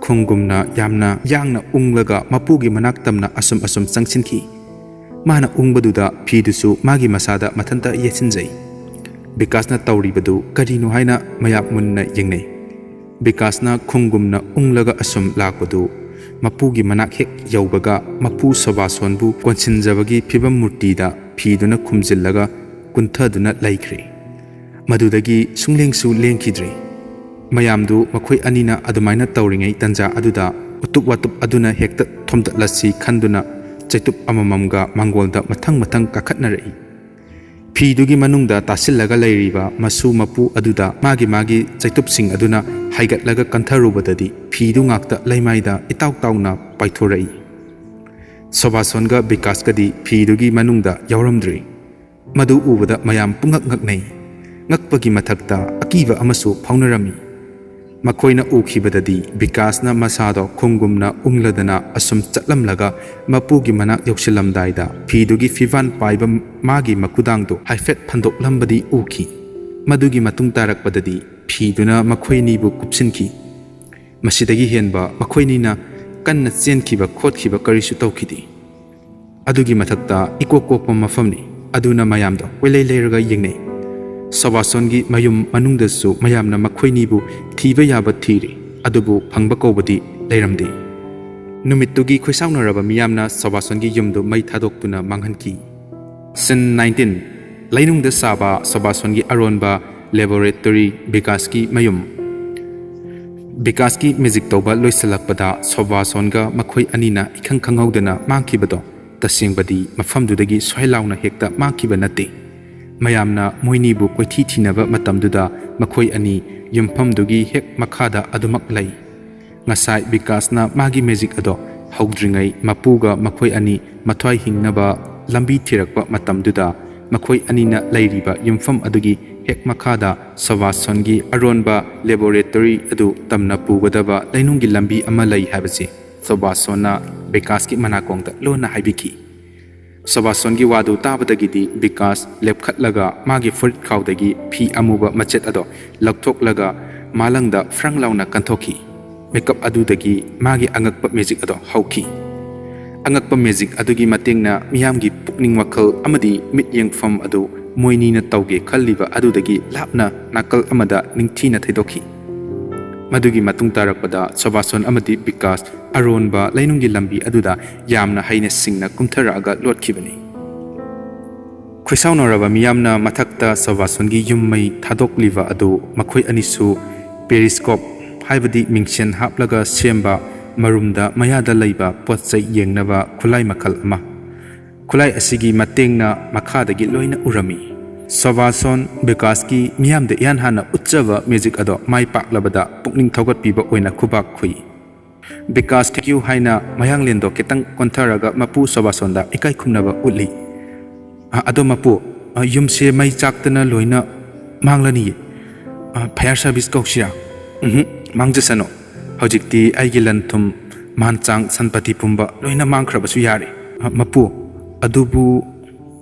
ꯈꯣꯡꯒꯨꯝꯅ ꯌꯥꯝꯅ ꯌꯥꯡꯅ ꯎꯪꯂꯒ ꯃꯄꯨꯒꯤ ꯃꯅꯥꯛ ꯇꯝꯅ ꯑꯁꯨꯝ ꯑꯁꯨꯝ ꯆꯪꯁꯤꯟꯈꯤ꯫ ꯃꯥꯅ ꯎꯪꯕꯗꯨꯗ ꯐꯤꯗꯨꯁꯨ ꯃꯥꯒꯤ ꯃꯁꯥꯗ ꯃꯊꯟꯇ ꯌꯦꯠꯁꯤꯟꯖꯩ꯫ ꯕꯤꯀꯥꯁꯅ ꯇꯧꯔꯤꯕꯗꯨ ꯀꯔꯤꯅꯣ ꯍꯥꯏꯅ ꯃꯌꯥꯝ ꯃꯨꯟꯅ ꯌꯦꯡꯅꯩ꯫ ꯕꯤꯀꯥꯁꯅ ꯈꯣꯡꯒꯨꯝꯅ ꯎꯪꯂꯒ ꯑꯁꯨꯝ ꯂꯥꯛꯄꯗꯨ ꯃꯄꯨꯒꯤ ꯃꯅꯥꯛ ꯍꯦꯛ ꯌꯧꯕꯒ ꯃꯄꯨ ꯁꯣꯕꯥꯁꯣꯟꯕꯨ ꯀꯣꯟꯁꯤꯟꯖꯕꯒꯤ ꯐꯤꯕꯝ ꯃꯨꯔꯇꯤꯗ ꯐꯤꯗꯨꯅ ꯈꯨꯝꯖꯤꯜꯂꯒ ꯀꯨꯟꯊꯗꯨꯅ ꯂꯩꯈ꯭ꯔꯦ꯫ ꯃꯗꯨꯗꯒꯤ ꯁꯨꯡꯂꯦꯡꯁꯨ ꯂꯦꯡꯈꯤꯗ꯭ꯔꯦ꯫ ꯃꯌꯥꯝꯗꯨ ꯃꯈꯣꯏ ꯑꯅꯤꯅ ꯑꯗꯨꯃꯥꯏꯅ ꯇꯧꯔꯤꯉꯩ ꯇꯟꯖꯥ ꯑꯗꯨꯗ ꯎꯇꯨꯞ ꯋꯥꯇꯨꯞ ꯑꯗꯨꯅ ꯍꯦꯛꯇ ꯊꯣꯝꯗꯠꯂꯁꯤ ꯈꯟꯗꯨꯅ ꯆꯩꯇꯨꯞ ꯑꯃꯃꯝꯒ ꯃꯥꯡꯒꯣꯜꯗ ꯃꯊꯪ ꯃꯊꯪ ꯀꯥꯈꯠꯅꯔꯛꯏ꯫ ꯐꯤꯗꯨꯒꯤ ꯃꯅꯨꯡꯗ ꯇꯥꯁꯤꯜꯂꯒ ꯂꯩꯔꯤꯕ ꯃꯁꯨ ꯃꯄꯨ ꯑꯗꯨꯗ ꯃꯥꯒꯤ ꯃꯥꯒꯤ ꯆꯩꯇꯨꯞꯁꯤꯡ ꯑꯗꯨꯅ ꯍꯥꯏꯒꯠꯂꯒ ꯀꯟꯊꯔꯨꯕꯗꯗꯤ ꯐꯤꯗꯨ ꯉꯥꯛꯇ ꯂꯩꯃꯥꯏꯗ ꯏꯇꯥꯎ ꯇꯥꯎꯅ ꯄꯥꯏꯊꯣꯔꯛꯏ꯫ ꯁꯣꯕꯥꯁꯣꯟꯒ ꯕꯤꯀꯥꯁꯀꯗꯤ ꯐꯤꯗꯨꯒꯤ ꯃꯅꯨꯡꯗ ꯌꯥꯎꯔꯝꯗ꯭ꯔꯤ꯫ ꯃꯗꯨ ꯎꯕꯗ ꯃꯌꯥꯝ ꯄꯨꯡꯉꯛ ꯉꯛꯅꯩ꯫ ꯉꯛꯄꯒꯤ ꯃꯊꯛꯇ ꯑꯀꯤꯕ ꯑꯃꯁꯨ ꯐꯥꯎꯅꯔꯝꯃꯤ꯫ ꯃꯈꯣꯏꯅ ꯎꯈꯤꯕꯗꯗꯤ ꯕꯤꯀꯥꯁꯅ ꯃꯁꯥꯗꯣ ꯈꯣꯡꯒꯨꯝꯅ ꯎꯪꯂꯗꯅ ꯑꯁꯨꯝ ꯆꯠꯂꯝꯂꯒ ꯃꯄꯨꯒꯤ ꯃꯅꯥꯛ ꯌꯧꯁꯤꯜꯂꯝꯗꯥꯏꯗ ꯐꯤꯗꯨꯒꯤ ꯐꯤꯕꯥꯟ ꯄꯥꯏꯕ ꯃꯥꯒꯤ ꯃꯈꯨꯗꯥꯡꯗꯣ ꯍꯥꯏꯐꯦꯠ ꯐꯟꯗꯣꯛꯂꯝꯕꯗꯤ ꯎꯈꯤ꯫ ꯃꯗꯨꯒꯤ ꯃꯇꯨꯡ ꯇꯥꯔꯛꯄꯗꯗꯤ ꯐꯤꯗꯨꯅ ꯃꯈꯣꯏꯅꯤꯕꯨ ꯀꯨꯞꯁꯤꯟꯈꯤ꯫ ꯃꯁꯤꯗꯒꯤ ꯍꯦꯟꯕ ꯃꯈꯣꯏꯅꯤꯅ ꯀꯟꯅ ꯆꯦꯟꯈꯤꯕ ꯈꯣꯠꯈꯤꯕ ꯀꯔꯤꯁꯨ ꯇꯧꯈꯤꯗꯦ꯫ ꯑꯗꯨꯒꯤ ꯃꯊꯛꯇ ꯏꯀꯣꯛ ꯀꯣꯛꯄ ꯃꯐꯝꯅꯤ꯫ ꯑꯗꯨꯅ ꯃꯌꯥꯝꯗꯣ ꯀꯣꯏꯂꯩ ꯂꯩꯔꯒ ꯌꯦꯡꯅꯩ꯫ ꯁꯣꯕꯥꯁꯣꯟꯒꯤ ꯃꯌꯨꯝ ꯃꯅꯨꯡꯗꯁꯨ ꯃꯌꯥꯝꯅ ꯃꯈꯣꯏꯅꯤꯕꯨ ꯊꯤꯕ ꯌꯥꯕ ꯊꯤꯔꯦ, ꯑꯗꯨꯕꯨ ꯐꯪꯕ ꯀꯧꯕꯗꯤ ꯂꯩꯔꯝꯗꯦ꯫ ꯅꯨꯃꯤꯠꯇꯨꯒꯤ ꯈꯣꯏꯁꯥꯎꯅꯔꯕ ꯃꯤꯌꯥꯝꯅ ꯁꯣꯕꯥꯁꯣꯟꯒꯤ ꯌꯨꯝꯗꯨ ꯃꯩ ꯊꯥꯗꯣꯛꯇꯨꯅ ꯃꯥꯡꯍꯟꯈꯤ꯫ Scene nineteen, ꯂꯩꯅꯨꯡꯗ ꯁꯥꯕ ꯁꯣꯕꯥꯁꯣꯟꯒꯤ ꯑꯔꯣꯟꯕ laboratory, ꯕꯤꯀꯥꯁꯀꯤ ꯃꯌꯨꯝ꯫ ꯕꯤꯀꯥꯁꯀꯤ magic ꯇꯧꯕ ꯂꯣꯏꯁꯤꯜꯂꯛꯄꯗ ꯁꯣꯕꯥꯁꯣꯟꯒ ꯃꯈꯣꯏ ꯑꯅꯤꯅ ꯏꯈꯪ ꯈꯪꯍꯧꯗꯅ ꯃꯥꯡꯈꯤꯕꯗꯣ ꯇꯁꯦꯡꯕꯗꯤ ꯃꯐꯝꯗꯨꯗꯒꯤ ꯁ꯭ꯋꯥꯏ ꯂꯥꯎꯅ ꯍꯦꯛꯇ ꯃꯥꯡꯈꯤꯕ ꯅꯠꯇꯦ꯫ ꯃꯌꯥꯝꯅ ꯃꯣꯏꯅꯤꯕꯨ ꯀꯣꯏꯊꯤ ꯊꯤꯅꯕ ꯃꯇꯝꯗꯨꯗ ꯃꯈꯣꯏ ꯑꯅꯤ ꯌꯨꯝꯐꯝꯗꯨꯒꯤ ꯍꯦꯛ ꯃꯈꯥꯗ ꯑꯗꯨꯃꯛ ꯂꯩ꯫ ꯉꯁꯥꯏ ꯕꯤꯀꯥꯁꯅ ꯃꯥꯒꯤ magic ꯑꯗꯣ ꯍꯧꯗ꯭ꯔꯤꯉꯩ ꯃꯄꯨꯒ ꯃꯈꯣꯏ ꯑꯅꯤ ꯃꯊ꯭ꯋꯥꯏ ꯍꯤꯡꯅꯕ ꯂꯝꯕꯤ ꯊꯤꯔꯛꯄ ꯃꯇꯝꯗꯨꯗ ꯃꯈꯣꯏ ꯑꯅꯤꯅ ꯂꯩꯔꯤꯕ ꯌꯨꯝꯐꯝ ꯑꯗꯨꯒꯤ ꯍꯦꯛ ꯃꯈꯥꯗ ꯁꯣꯕꯥꯁꯣꯟꯒꯤ ꯑꯔꯣꯟꯕ laboratory ꯑꯗꯨ ꯇꯝꯅ ꯄꯨꯒꯗꯕ ꯂꯩꯅꯨꯡꯒꯤ ꯂꯝꯕꯤ ꯑꯃ ꯂꯩ ꯍꯥꯏꯕꯁꯤ ꯁꯣꯕꯥꯁꯣꯟꯅ ꯕꯤꯀꯥꯁꯀꯤ ꯃꯅꯥꯀꯣꯡꯗ ꯂꯣꯟꯅ ꯍꯥꯏꯕꯤꯈꯤ꯫ ꯁꯣꯕꯥꯁꯣꯟꯒꯤ ꯋꯥꯗꯨ ꯇꯥꯕꯗꯒꯤꯗꯤ ꯕꯤꯀꯥꯁ ꯂꯦꯞꯈꯠꯂꯒ ꯃꯥꯒꯤ ꯐꯨꯔꯤꯠ ꯈꯥꯎꯗꯒꯤ ꯐꯤ ꯑꯃꯨꯕ ꯃꯆꯦꯠ ꯑꯗꯣ ꯂꯧꯊꯣꯛꯂꯒ ꯃꯥꯂꯪꯗ ꯐ꯭ꯔꯪ ꯂꯥꯎꯅ ꯀꯟꯊꯣꯛꯈꯤ꯫ ꯃꯤꯀꯞ ꯑꯗꯨꯗꯒꯤ ꯃꯥꯒꯤ ꯑꯉꯛꯄ magic ꯑꯗꯣ ꯍꯧꯈꯤ꯫ ꯑꯉꯛꯄ magic ꯑꯗꯨꯒꯤ ꯃꯇꯦꯡꯅ ꯃꯤꯌꯥꯝꯒꯤ ꯄꯨꯛꯅꯤꯡ ꯋꯥꯈꯜ ꯑꯃꯗꯤ ꯃꯤꯠ ꯌꯦꯡꯐꯝ ꯑꯗꯨ ꯃꯣꯏꯅꯤꯅ ꯇꯧꯒꯦ ꯈꯜꯂꯤꯕ ꯑꯗꯨꯗꯒꯤ ꯂꯥꯞꯅ ꯅꯥꯀꯜ ꯑꯃꯗ ꯅꯤꯡꯊꯤꯅ ꯊꯩꯗꯣꯛꯈꯤ꯫ ꯃꯗꯨꯒꯤ ꯃꯇꯨꯡ ꯇꯥꯔꯛꯄꯗ ꯁꯣꯕꯥꯁꯣꯟ ꯑꯃꯗꯤ ꯕꯤꯀꯥꯁ ꯑꯔꯣꯟꯕ ꯂꯩꯅꯨꯡꯒꯤ ꯂꯝꯕꯤ ꯑꯗꯨꯗ ꯌꯥꯝꯅ ꯍꯩꯅ ꯁꯤꯡꯅ ꯀꯨꯝꯊꯔꯛꯑꯒ ꯂꯣꯠꯈꯤꯕꯅꯤ꯫ ꯈꯣꯏꯁꯥꯎꯅꯔꯕ ꯃꯤꯌꯥꯝꯅ ꯃꯊꯛꯇ ꯁꯣꯕꯥꯁꯣꯟꯒꯤ ꯌꯨꯝ ꯃꯩ ꯊꯥꯗꯣꯛꯂꯤꯕ ꯑꯗꯨ ꯃꯈꯣꯏ ꯑꯅꯤꯁꯨ ꯄꯦꯔꯤꯁꯀꯣꯞ, ꯍꯥꯏꯕꯗꯤ ꯃꯤꯡꯁꯦꯟ ꯍꯥꯞꯂꯒ ꯁꯦꯝꯕ ꯃꯔꯨꯝꯗ ꯃꯌꯥꯗ ꯂꯩꯕ ꯄꯣꯠ ꯆꯩ ꯌꯦꯡꯅꯕ ꯈꯨꯠꯂꯥꯏ ꯃꯈꯜ ꯑꯃ, ꯈꯨꯠꯂꯥꯏ ꯑꯁꯤꯒꯤ ꯃꯇꯦꯡꯅ ꯃꯈꯥꯗꯒꯤ ꯂꯣꯏꯅ ꯎꯔꯝꯃꯤ꯫ ꯁꯣꯕꯥꯁꯣꯟ ꯕꯤꯀꯥꯁꯀꯤ ꯃꯤꯌꯥꯝꯗ ꯏꯍꯥꯟ ꯍꯥꯟꯅ ꯎꯠꯆꯕ ꯃꯦꯖꯤꯛ ꯑꯗꯣ ꯃꯥꯏ ꯄꯥꯛꯂꯕꯗ ꯄꯨꯛꯅꯤꯡ ꯊꯧꯒꯠꯄꯤꯕ ꯑꯣꯏꯅ ꯈꯨꯕꯥꯛ ꯈꯨꯏ꯫ ꯕꯤꯀꯥꯁ, "Thank you" ꯍꯥꯏꯅ ꯃꯌꯥꯡꯂꯦꯟꯗꯣ ꯈꯤꯇꯪ ꯀꯣꯟꯊꯔꯒ ꯃꯄꯨ ꯁꯣꯕꯥꯁꯣꯟꯗ ꯏꯀꯥꯏ ꯈꯨꯝꯅꯕ ꯎꯠꯂꯤ꯫ "ꯑ, ꯑꯗꯣ ꯃꯄꯨ, ꯑ, ꯌꯨꯝꯁꯦ ꯃꯩ ꯆꯥꯛꯇꯅ ꯂꯣꯏꯅ ꯃꯥꯡꯂꯅꯤꯌꯦ꯫ ꯑ, fire service ꯀꯧꯁꯤꯔꯥ?" "ꯎꯝꯍꯨꯝ, ꯃꯥꯡꯖꯁꯅꯨ꯫ ꯍꯧꯖꯤꯛꯇꯤ ꯑꯩꯒꯤ ꯂꯟ ꯊꯨꯝ, ꯃꯥꯟ ꯆꯥꯡ, ꯁꯟꯄꯇꯤ ꯄꯨꯝꯕ ꯂꯣꯏꯅ ꯃꯥꯡꯈ꯭ꯔꯕꯁꯨ ꯌꯥꯔꯦ꯫" "ꯑ, ꯃꯄꯨ, ꯑꯗꯨꯕꯨ..."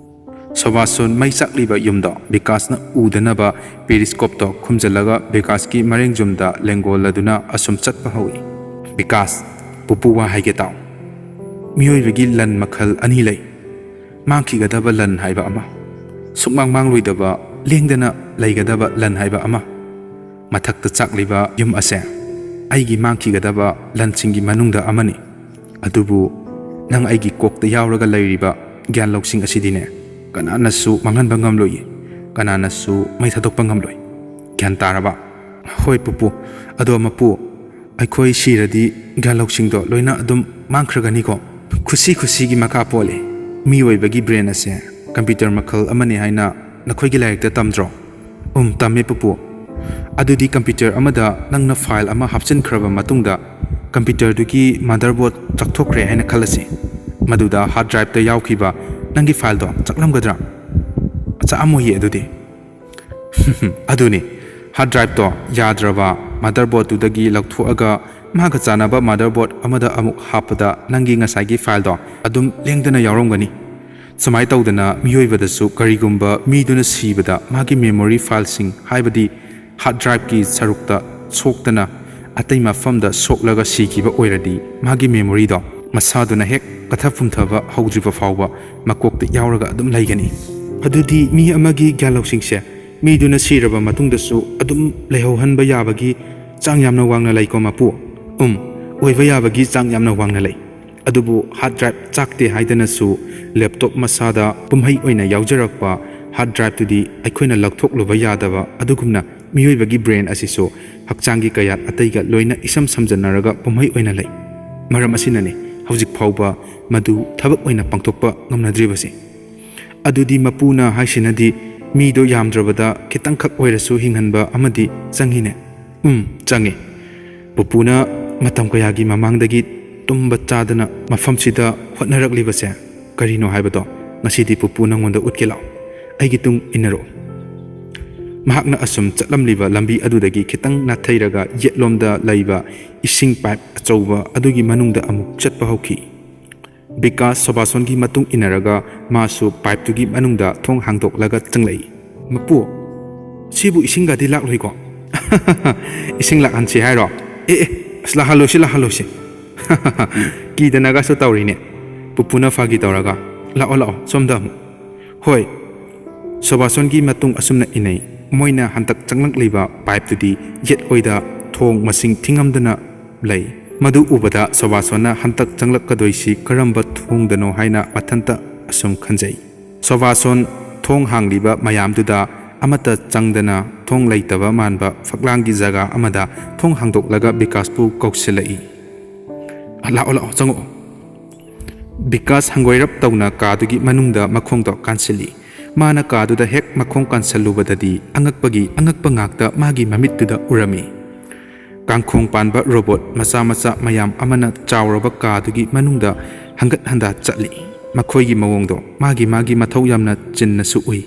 ꯁꯣꯕꯥꯁꯣꯟ ꯃꯩ ꯆꯥꯛꯂꯤꯕ ꯌꯨꯝꯗꯣ ꯕꯤꯀꯥꯁꯅ ꯎꯗꯅꯕ ꯄꯦꯔꯤꯁꯀꯣꯞꯇꯣ ꯈꯨꯝꯖꯤꯜꯂꯒ ꯕꯤꯀꯥꯁꯀꯤ ꯃꯔꯦꯡꯖꯨꯝꯗ ꯂꯦꯡꯒꯣꯜꯂꯗꯨꯅ ꯑꯁꯨꯝ ꯆꯠꯄ ꯍꯧꯏ꯫ "ꯕꯤꯀꯥꯁ, ꯄꯨꯄꯨ ꯋꯥ ꯍꯥꯏꯒꯦ ꯇꯥꯎ꯫ ꯃꯤꯑꯣꯏꯕꯒꯤ ꯂꯟ ꯃꯈꯜ ꯑꯅꯤ ꯂꯩ꯫ ꯃꯥꯡꯈꯤꯒꯗꯕ ꯂꯟ ꯍꯥꯏꯕ ꯑꯃ, ꯁꯨꯛꯃꯥꯡ ꯃꯥꯡꯂꯣꯏꯗꯕ, ꯂꯦꯡꯗꯅ ꯂꯩꯒꯗꯕ ꯂꯟ ꯍꯥꯏꯕ ꯑꯃ꯫ ꯃꯊꯛꯇ ꯆꯥꯛꯂꯤꯕ ꯌꯨꯝ ꯑꯁꯦ ꯑꯩꯒꯤ ꯃꯥꯡꯈꯤꯒꯗꯕ ꯂꯟꯁꯤꯡꯒꯤ ꯃꯅꯨꯡꯗ ꯑꯃꯅꯤ꯫ ꯑꯗꯨꯕꯨ ꯅꯪ ꯑꯩꯒꯤ ꯀꯣꯛꯇ ꯌꯥꯎꯔꯒ ꯂꯩꯔꯤꯕ ꯒ꯭ꯌꯥꯟ ꯂꯧꯁꯤꯡ ꯑꯁꯤꯗꯤꯅꯦ, ꯀꯅꯥꯅꯁꯨ ꯃꯥꯡꯍꯟꯕ ꯉꯝꯂꯣꯏꯌꯦ, ꯀꯅꯥꯅꯁꯨ ꯃꯩ ꯊꯥꯗꯣꯛꯄ ꯉꯝꯂꯣꯏ꯫ ꯒ꯭ꯌꯥꯟ ꯇꯥꯔꯕ?" "ꯍꯣꯏ ꯄꯨꯄꯨ꯫ ꯑꯗꯣ ꯃꯄꯨ, ꯑꯩꯈꯣꯏ ꯁꯤꯔꯗꯤ ꯒ꯭ꯌꯥꯟ ꯂꯧꯁꯤꯡꯗꯣ ꯂꯣꯏꯅ ꯑꯗꯨꯝ ꯃꯥꯡꯈ꯭ꯔꯒꯅꯤꯀꯣ?" "ꯈꯨꯠꯁꯤ ꯈꯨꯠꯁꯤꯒꯤ ꯃꯈꯥ ꯄꯣꯜꯂꯦ꯫ ꯃꯤꯑꯣꯏꯕꯒꯤ ꯕ꯭ꯔꯦꯟ ꯑꯁꯦ ꯀꯝꯄ꯭ꯌꯨꯇꯔ ꯃꯈꯜ ꯑꯃꯅꯤ ꯍꯥꯏꯅ ꯅꯈꯣꯏꯒꯤ ꯂꯥꯏꯔꯤꯛꯇ ꯇꯝꯗ꯭ꯔꯣ?" "ꯎꯝ, ꯇꯝꯃꯦ ꯄꯨꯄꯨ꯫" "ꯑꯗꯨꯗꯤ ꯀꯝꯄ꯭ꯌꯨꯇꯔ ꯑꯃꯗ ꯅꯪꯅ ꯐꯥꯏꯜ ꯑꯃ ꯍꯥꯞꯆꯤꯟꯈ꯭ꯔꯕ ꯃꯇꯨꯡꯗ ꯀꯝꯄ꯭ꯌꯨꯇꯔꯗꯨꯒꯤ ꯃꯥꯗꯔꯕꯣꯔꯗ ꯆꯥꯛꯊꯣꯛꯈ꯭ꯔꯦ ꯍꯥꯏꯅ ꯈꯜꯂꯁꯤ꯫ ꯃꯗꯨꯗ ꯍꯥꯔꯗ ꯗ꯭ꯔꯥꯏꯚꯇ ꯌꯥꯎꯈꯤꯕ ꯅꯪꯒꯤ ꯐꯥꯏꯜꯗꯣ ꯆꯥꯛꯂꯝꯒꯗ꯭ꯔꯥ?" "ꯆꯥꯛꯑꯝꯃꯣꯏꯌꯦ ꯑꯗꯨꯗꯤ꯫" "ꯑꯗꯨꯅꯤ, ꯍꯥꯔꯗ ꯗ꯭ꯔꯥꯏꯚꯇꯣ ꯌꯥꯗ꯭ꯔꯕ ꯃꯥꯗꯔꯕꯣꯔꯗꯇꯨꯗꯒꯤ ꯂꯧꯊꯣꯛꯑꯒ ꯃꯥꯒ ꯆꯥꯟꯅꯕ ꯃꯥꯗꯔꯕꯣꯔꯗ ꯑꯃꯗ ꯑꯃꯨꯛ ꯍꯥꯞꯄꯗ ꯅꯪꯒꯤ ꯉꯁꯥꯏꯒꯤ ꯐꯥꯏꯜꯗꯣ ꯑꯗꯨꯝ ꯂꯦꯡꯗꯅ ꯌꯥꯎꯔꯝꯒꯅꯤ꯫ ꯁꯨꯃꯥꯏ ꯇꯧꯗꯅ ꯃꯤꯑꯣꯏꯕꯗꯁꯨ ꯀꯔꯤꯒꯨꯝꯕ ꯃꯤꯗꯨꯅ ꯁꯤꯕꯗ ꯃꯥꯒꯤ ꯃꯦꯃꯣꯔꯤ ꯐꯥꯏꯜꯁꯤꯡ, ꯍꯥꯏꯕꯗꯤ ꯍꯥꯔꯗ ꯗ꯭ꯔꯥꯏꯚꯀꯤ ꯁꯔꯨꯛꯇ ꯁꯣꯛꯇꯅ ꯑꯇꯩ ꯃꯐꯝꯗ ꯁꯣꯛꯂꯒ ꯁꯤꯈꯤꯕ ꯑꯣꯏꯔꯗꯤ, ꯃꯥꯒꯤ ꯃꯦꯃꯣꯔꯤꯗꯣ ꯃꯁꯥꯗꯨꯅ ꯍꯦꯛ ꯄꯠꯊ ꯄꯨꯝꯊꯕ ꯍꯧꯗ꯭ꯔꯤꯕ ꯐꯥꯎꯕ ꯃꯀꯣꯛꯇ ꯌꯥꯎꯔꯒ ꯑꯗꯨꯝ ꯂꯩꯒꯅꯤ꯫ ꯑꯗꯨꯗꯤ ꯃꯤ ꯑꯃꯒꯤ ꯒ꯭ꯌꯥꯟ ꯂꯧꯁꯤꯡꯁꯦ ꯃꯤꯗꯨꯅ ꯁꯤꯔꯕ ꯃꯇꯨꯡꯗꯁꯨ ꯑꯗꯨꯝ ꯂꯩꯍꯧꯍꯟꯕ ꯌꯥꯕꯒꯤ ꯆꯥꯡ ꯌꯥꯝꯅ ꯋꯥꯡꯅ ꯂꯩꯀꯣ ꯃꯄꯨ꯫ ꯎꯝ, ꯑꯣꯏꯕ ꯌꯥꯕꯒꯤ ꯆꯥꯡ ꯌꯥꯝꯅ ꯋꯥꯡꯅ ꯂꯩ꯫ ꯑꯗꯨꯕꯨ hard drive ꯆꯥꯛꯇꯦ ꯍꯥꯏꯗꯅꯁꯨ laptop ꯃꯁꯥꯗ ꯀꯨꯝꯍꯩ ꯑꯣꯏꯅ ꯌꯥꯎꯖꯔꯛꯄ hard drive ꯇꯨꯗꯤ ꯑꯩꯈꯣꯏꯅ ꯂꯧꯊꯣꯛꯂꯨꯕ ꯌꯥꯗꯕ ꯑꯗꯨꯒꯨꯝꯅ ꯃꯤꯑꯣꯏꯕꯒꯤ brain ꯑꯁꯤꯁꯨ ꯍꯛꯆꯥꯡꯒꯤ ꯀꯌꯥꯠ ꯑꯇꯩꯒ ꯂꯣꯏꯅ ꯏꯁꯝ ꯁꯝꯖꯟꯅꯔꯒ ꯀꯨꯝꯍꯩ ꯑꯣꯏꯅ ꯂꯩ꯫ ꯃꯔꯝ ꯑꯁꯤꯅꯅꯤ ꯍꯧꯖꯤꯛ ꯐꯥꯎꯕ ꯃꯗꯨ ꯊꯕꯛ ꯑꯣꯏꯅ ꯄꯥꯡꯊꯣꯛꯄ ꯉꯝꯅꯗ꯭ꯔꯤꯕꯁꯤ꯫ ꯑꯗꯨꯗꯤ ꯃꯄꯨꯅ ꯍꯥꯏꯁꯤꯅꯗꯤ ꯃꯤꯗꯣ ꯌꯥꯝꯗ꯭ꯔꯕꯗ ꯈꯤꯇꯪꯈꯛ ꯑꯣꯏꯔꯁꯨ ꯍꯤꯡꯍꯟꯕ ꯑꯃꯗꯤ ꯆꯪꯉꯤꯅꯦ꯫ ꯎꯝ, ꯆꯪꯉꯤ꯫ ꯄꯨꯄꯨꯅ ꯃꯇꯝ ꯀꯌꯥꯒꯤ ꯃꯃꯥꯡꯗꯒꯤ ꯇꯨꯝꯕ ꯆꯥꯗꯅ ꯃꯐꯝꯁꯤꯗ ꯍꯣꯠꯅꯔꯛꯂꯤꯕꯁꯦ ꯀꯔꯤꯅꯣ ꯍꯥꯏꯕꯗꯣ ꯉꯁꯤꯗꯤ ꯄꯨꯄꯨ ꯅꯪꯉꯣꯟꯗ ꯎꯠꯀꯦ ꯂꯥꯛꯑꯣ꯫ ꯑꯩꯒꯤ ꯇꯨꯡ ꯏꯟꯅꯔꯛꯑꯣ꯫ ꯃꯍꯥꯛꯅ ꯑꯁꯨꯝ ꯆꯠꯂꯝꯂꯤꯕ ꯂꯝꯕꯤ ꯑꯗꯨꯗꯒꯤ ꯈꯤꯇꯪ ꯅꯥꯊꯩꯔꯒ ꯌꯦꯠꯂꯣꯝꯗ ꯂꯩꯕ ꯏꯁꯤꯡ pipe ꯑꯆꯧꯕ ꯑꯗꯨꯒꯤ ꯃꯅꯨꯡꯗ ꯑꯃꯨꯛ ꯆꯠꯄ ꯍꯧꯈꯤ꯫ ꯕꯤꯀꯥꯁ ꯁꯣꯕꯥꯁꯣꯟꯒꯤ ꯃꯇꯨꯡ ꯏꯟꯅꯔꯒ ꯃꯥꯁꯨ pipe ꯇꯨꯒꯤ ꯃꯅꯨꯡꯗ ꯊꯣꯡ ꯍꯥꯡꯗꯣꯛꯂꯒ ꯆꯪꯂꯛꯏ꯫ "ꯃꯄꯨ, ꯁꯤꯕꯨ ꯏꯁꯤꯡꯒꯗꯤ ꯂꯥꯛꯂꯣꯏꯀꯣ?" "ꯏꯁꯤꯡ ꯂꯥꯛꯍꯟꯁꯤ ꯍꯥꯏꯔꯣ? ꯑꯦ, ꯑꯦ, ꯑꯁ, ꯂꯥꯛꯍꯜꯂꯣꯏꯁꯤ, ꯂꯥꯛꯍꯜꯂꯣꯏꯁꯤ꯫" ꯀꯤꯗꯅꯒꯁꯨ ꯇꯧꯔꯤꯅꯦ꯫ ꯄꯨꯄꯨꯅ ꯐꯥꯒꯤ ꯇꯧꯔꯒ, "ꯂꯥꯛꯑꯣ, ꯂꯥꯛꯑꯣ, ꯁꯣꯝꯗ ꯑꯃꯨꯛ꯫" "ꯍꯣꯏ꯫" ꯁꯣꯕꯥꯁꯣꯟꯒꯤ ꯃꯇꯨꯡ ꯑꯁꯨꯝꯅ ꯏꯟꯅꯩ꯫ ꯃꯣꯏꯅ ꯍꯟꯗꯛ ꯆꯪꯂꯛꯂꯤꯕ pipe ꯇꯨꯗꯤ ꯌꯦꯠ ꯑꯣꯏꯗ ꯊꯣꯡ ꯃꯁꯤꯡ ꯊꯤꯉꯝꯗꯅ ꯂꯩ꯫ ꯃꯗꯨ ꯎꯕꯗ ꯁꯣꯕꯥꯁꯣꯟꯅ ꯍꯟꯗꯛ ꯆꯪꯂꯛꯀꯗꯣꯏꯁꯤ ꯀꯔꯝꯕ ꯊꯣꯡꯗꯅꯣ ꯍꯥꯏꯅ ꯃꯊꯟꯇ ꯑꯁꯨꯝ ꯈꯟꯖꯩ꯫ ꯁꯣꯕꯥꯁꯣꯟ ꯊꯣꯡ ꯍꯥꯡꯂꯤꯕ ꯃꯌꯥꯝꯗꯨꯗ ꯑꯃꯠꯇ ꯆꯪꯗꯅ ꯊꯣꯡ ꯂꯩꯇꯕ ꯃꯥꯟꯕ ꯐꯛꯂꯥꯡꯒꯤ ꯖꯒꯥ ꯑꯃꯗ ꯊꯣꯡ ꯍꯥꯡꯗꯣꯛꯂꯒ ꯕꯤꯀꯥꯁꯄꯨ ꯀꯧꯁꯤꯜꯂꯛꯏ꯫ "ꯂꯥꯛꯑꯣ, ꯂꯥꯛꯑꯣ, ꯆꯪꯉꯛꯑꯣ꯫" ꯕꯤꯀꯥꯁ ꯍꯪꯒꯣꯏꯔꯞ ꯇꯧꯅ ꯀꯥꯗꯨꯒꯤ ꯃꯅꯨꯡꯗ ꯃꯈꯣꯡꯗꯣ ꯀꯥꯟꯁꯤꯜꯂꯤ꯫ ꯃꯥꯅ ꯀꯥꯗꯨꯗ ꯍꯦꯛ ꯃꯈꯣꯡ ꯀꯥꯟꯁꯤꯜꯂꯨꯕꯗꯗꯤ ꯑꯉꯛꯄꯒꯤ ꯑꯉꯛꯄ ꯉꯥꯛꯇ ꯃꯥꯒꯤ ꯃꯃꯤꯠꯇꯨꯗ ꯎꯔꯝꯃꯤ꯫ ꯀꯥꯡꯈꯣꯡ ꯄꯥꯟꯕ robot ꯃꯆꯥ ꯃꯆꯥ ꯃꯌꯥꯝ ꯑꯃꯅ ꯆꯥꯎꯔꯕ ꯀꯥꯗꯨꯒꯤ ꯃꯅꯨꯡꯗ ꯍꯪꯒꯠ ꯍꯟꯗꯥ ꯆꯠꯂꯤ꯫ ꯃꯈꯣꯏꯒꯤ ꯃꯑꯣꯡꯗꯣ ꯃꯥꯒꯤ ꯃꯥꯒꯤ ꯃꯊꯧ ꯌꯥꯝꯅ ꯆꯤꯟꯅꯁꯨ ꯎꯏ꯫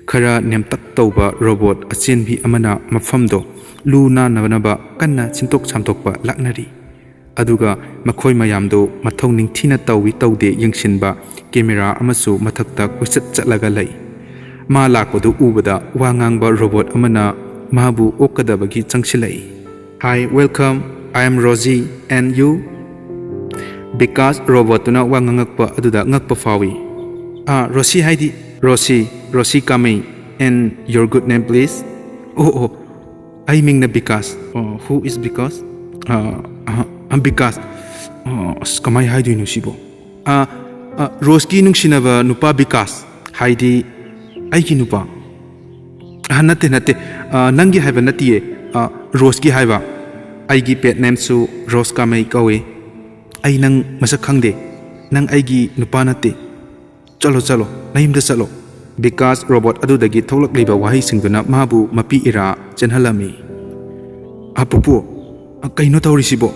ꯈꯔ ꯅꯦꯝꯇꯛ ꯇꯧꯕ robot ꯑꯆꯦꯟꯕꯤ ꯑꯃꯅ ꯃꯐꯝꯗꯣ ꯂꯨ ꯅꯥꯟꯅꯅꯕ ꯀꯟꯅ ꯁꯤꯟꯇꯣꯛ ꯁꯥꯝꯇꯣꯛꯄ ꯂꯥꯛꯅꯔꯤ꯫ ꯑꯗꯨꯒ ꯃꯈꯣꯏ ꯃꯌꯥꯝꯗꯨ ꯃꯊꯧ ꯅꯤꯡꯊꯤꯅ ꯇꯧꯏ ꯇꯧꯗꯦ ꯌꯦꯡꯁꯤꯟꯕ camera ꯑꯃꯁꯨ ꯃꯊꯛꯇ ꯀꯣꯏꯆꯠ ꯆꯠꯂꯒ ꯂꯩ꯫ ꯃꯥ ꯂꯥꯛꯄꯗꯨ ꯎꯕꯗ ꯋꯥ ꯉꯥꯡꯕ robot ꯑꯃꯅ ꯃꯥꯕꯨ ꯑꯣꯛꯀꯗꯕꯒꯤ ꯆꯪꯁꯤꯜꯂꯛꯏ꯫ "Hi, welcome. I am Rosie. And you?" Vikas robot ꯇꯨꯅ ꯋꯥ ꯉꯥꯡꯉꯛꯄ ꯑꯗꯨꯗ ꯉꯛꯄ ꯐꯥꯎꯏ꯫ "ꯑꯥ, ꯔꯣꯁꯤ ꯍꯥꯏꯗꯤ?" "ꯔꯣꯁꯤ, ꯔꯣꯁꯤ ꯀꯥꯃꯩ꯫ And your good name, please?" "ꯑꯣ, ꯑꯣ, ꯑꯩ ꯃꯤꯡꯅ ꯕꯤꯀꯥꯁ꯫ ꯑꯣ, who is ꯕꯤꯀꯥꯁ? ꯑ, ꯑ, ꯑ, ꯕꯤꯀꯥꯁ꯫ ꯑ, ꯑꯁ, ꯀꯃꯥꯏ ꯍꯥꯏꯗꯣꯏꯅꯣ ꯁꯤꯕꯣ? ꯑ, ꯑ, ꯔꯣꯁꯀꯤ ꯅꯨꯡꯁꯤꯅꯕ ꯅꯨꯄꯥ ꯕꯤꯀꯥꯁ꯫ ꯍꯥꯏꯗꯤ ꯑꯩꯒꯤ ꯅꯨꯄꯥ꯫ ꯑ, ꯅꯠꯇꯦ, ꯅꯠꯇꯦ꯫ ꯑ, ꯅꯪꯒꯤ ꯍꯥꯏꯕ ꯅꯠꯇꯤꯌꯦ꯫ ꯑ, ꯔꯣꯁꯀꯤ ꯍꯥꯏꯕ꯫ ꯑꯩꯒꯤ pet nameꯁꯨ ꯔꯣꯁ ꯀꯥꯃꯩ ꯀꯧꯏ꯫ ꯑꯩ ꯅꯪ ꯃꯁꯛ ꯈꯪꯗꯦ꯫ ꯅꯪ ꯑꯩꯒꯤ ꯅꯨꯄꯥ ꯅꯠꯇꯦ꯫ "ꯆꯠꯂꯣ, ꯆꯠꯂꯣ, ꯅꯌꯨꯝꯗ ꯆꯠꯂꯣ"꯫ ꯕꯤꯀꯥꯁ ꯔꯣꯕꯣꯠ ꯑꯗꯨꯗꯒꯤ ꯊꯣꯛꯂꯛꯂꯤꯕ ꯋꯥꯍꯩꯁꯤꯡꯗꯨꯅ ꯃꯥꯕꯨ ꯃꯄꯤ ꯏꯔꯥ ꯆꯦꯟꯍꯜꯂꯝꯃꯤ꯫ "ꯑ, ꯄꯨꯄꯨ, ꯑ, ꯀꯩꯅꯣ ꯇꯧꯔꯤꯁꯤꯕꯣ?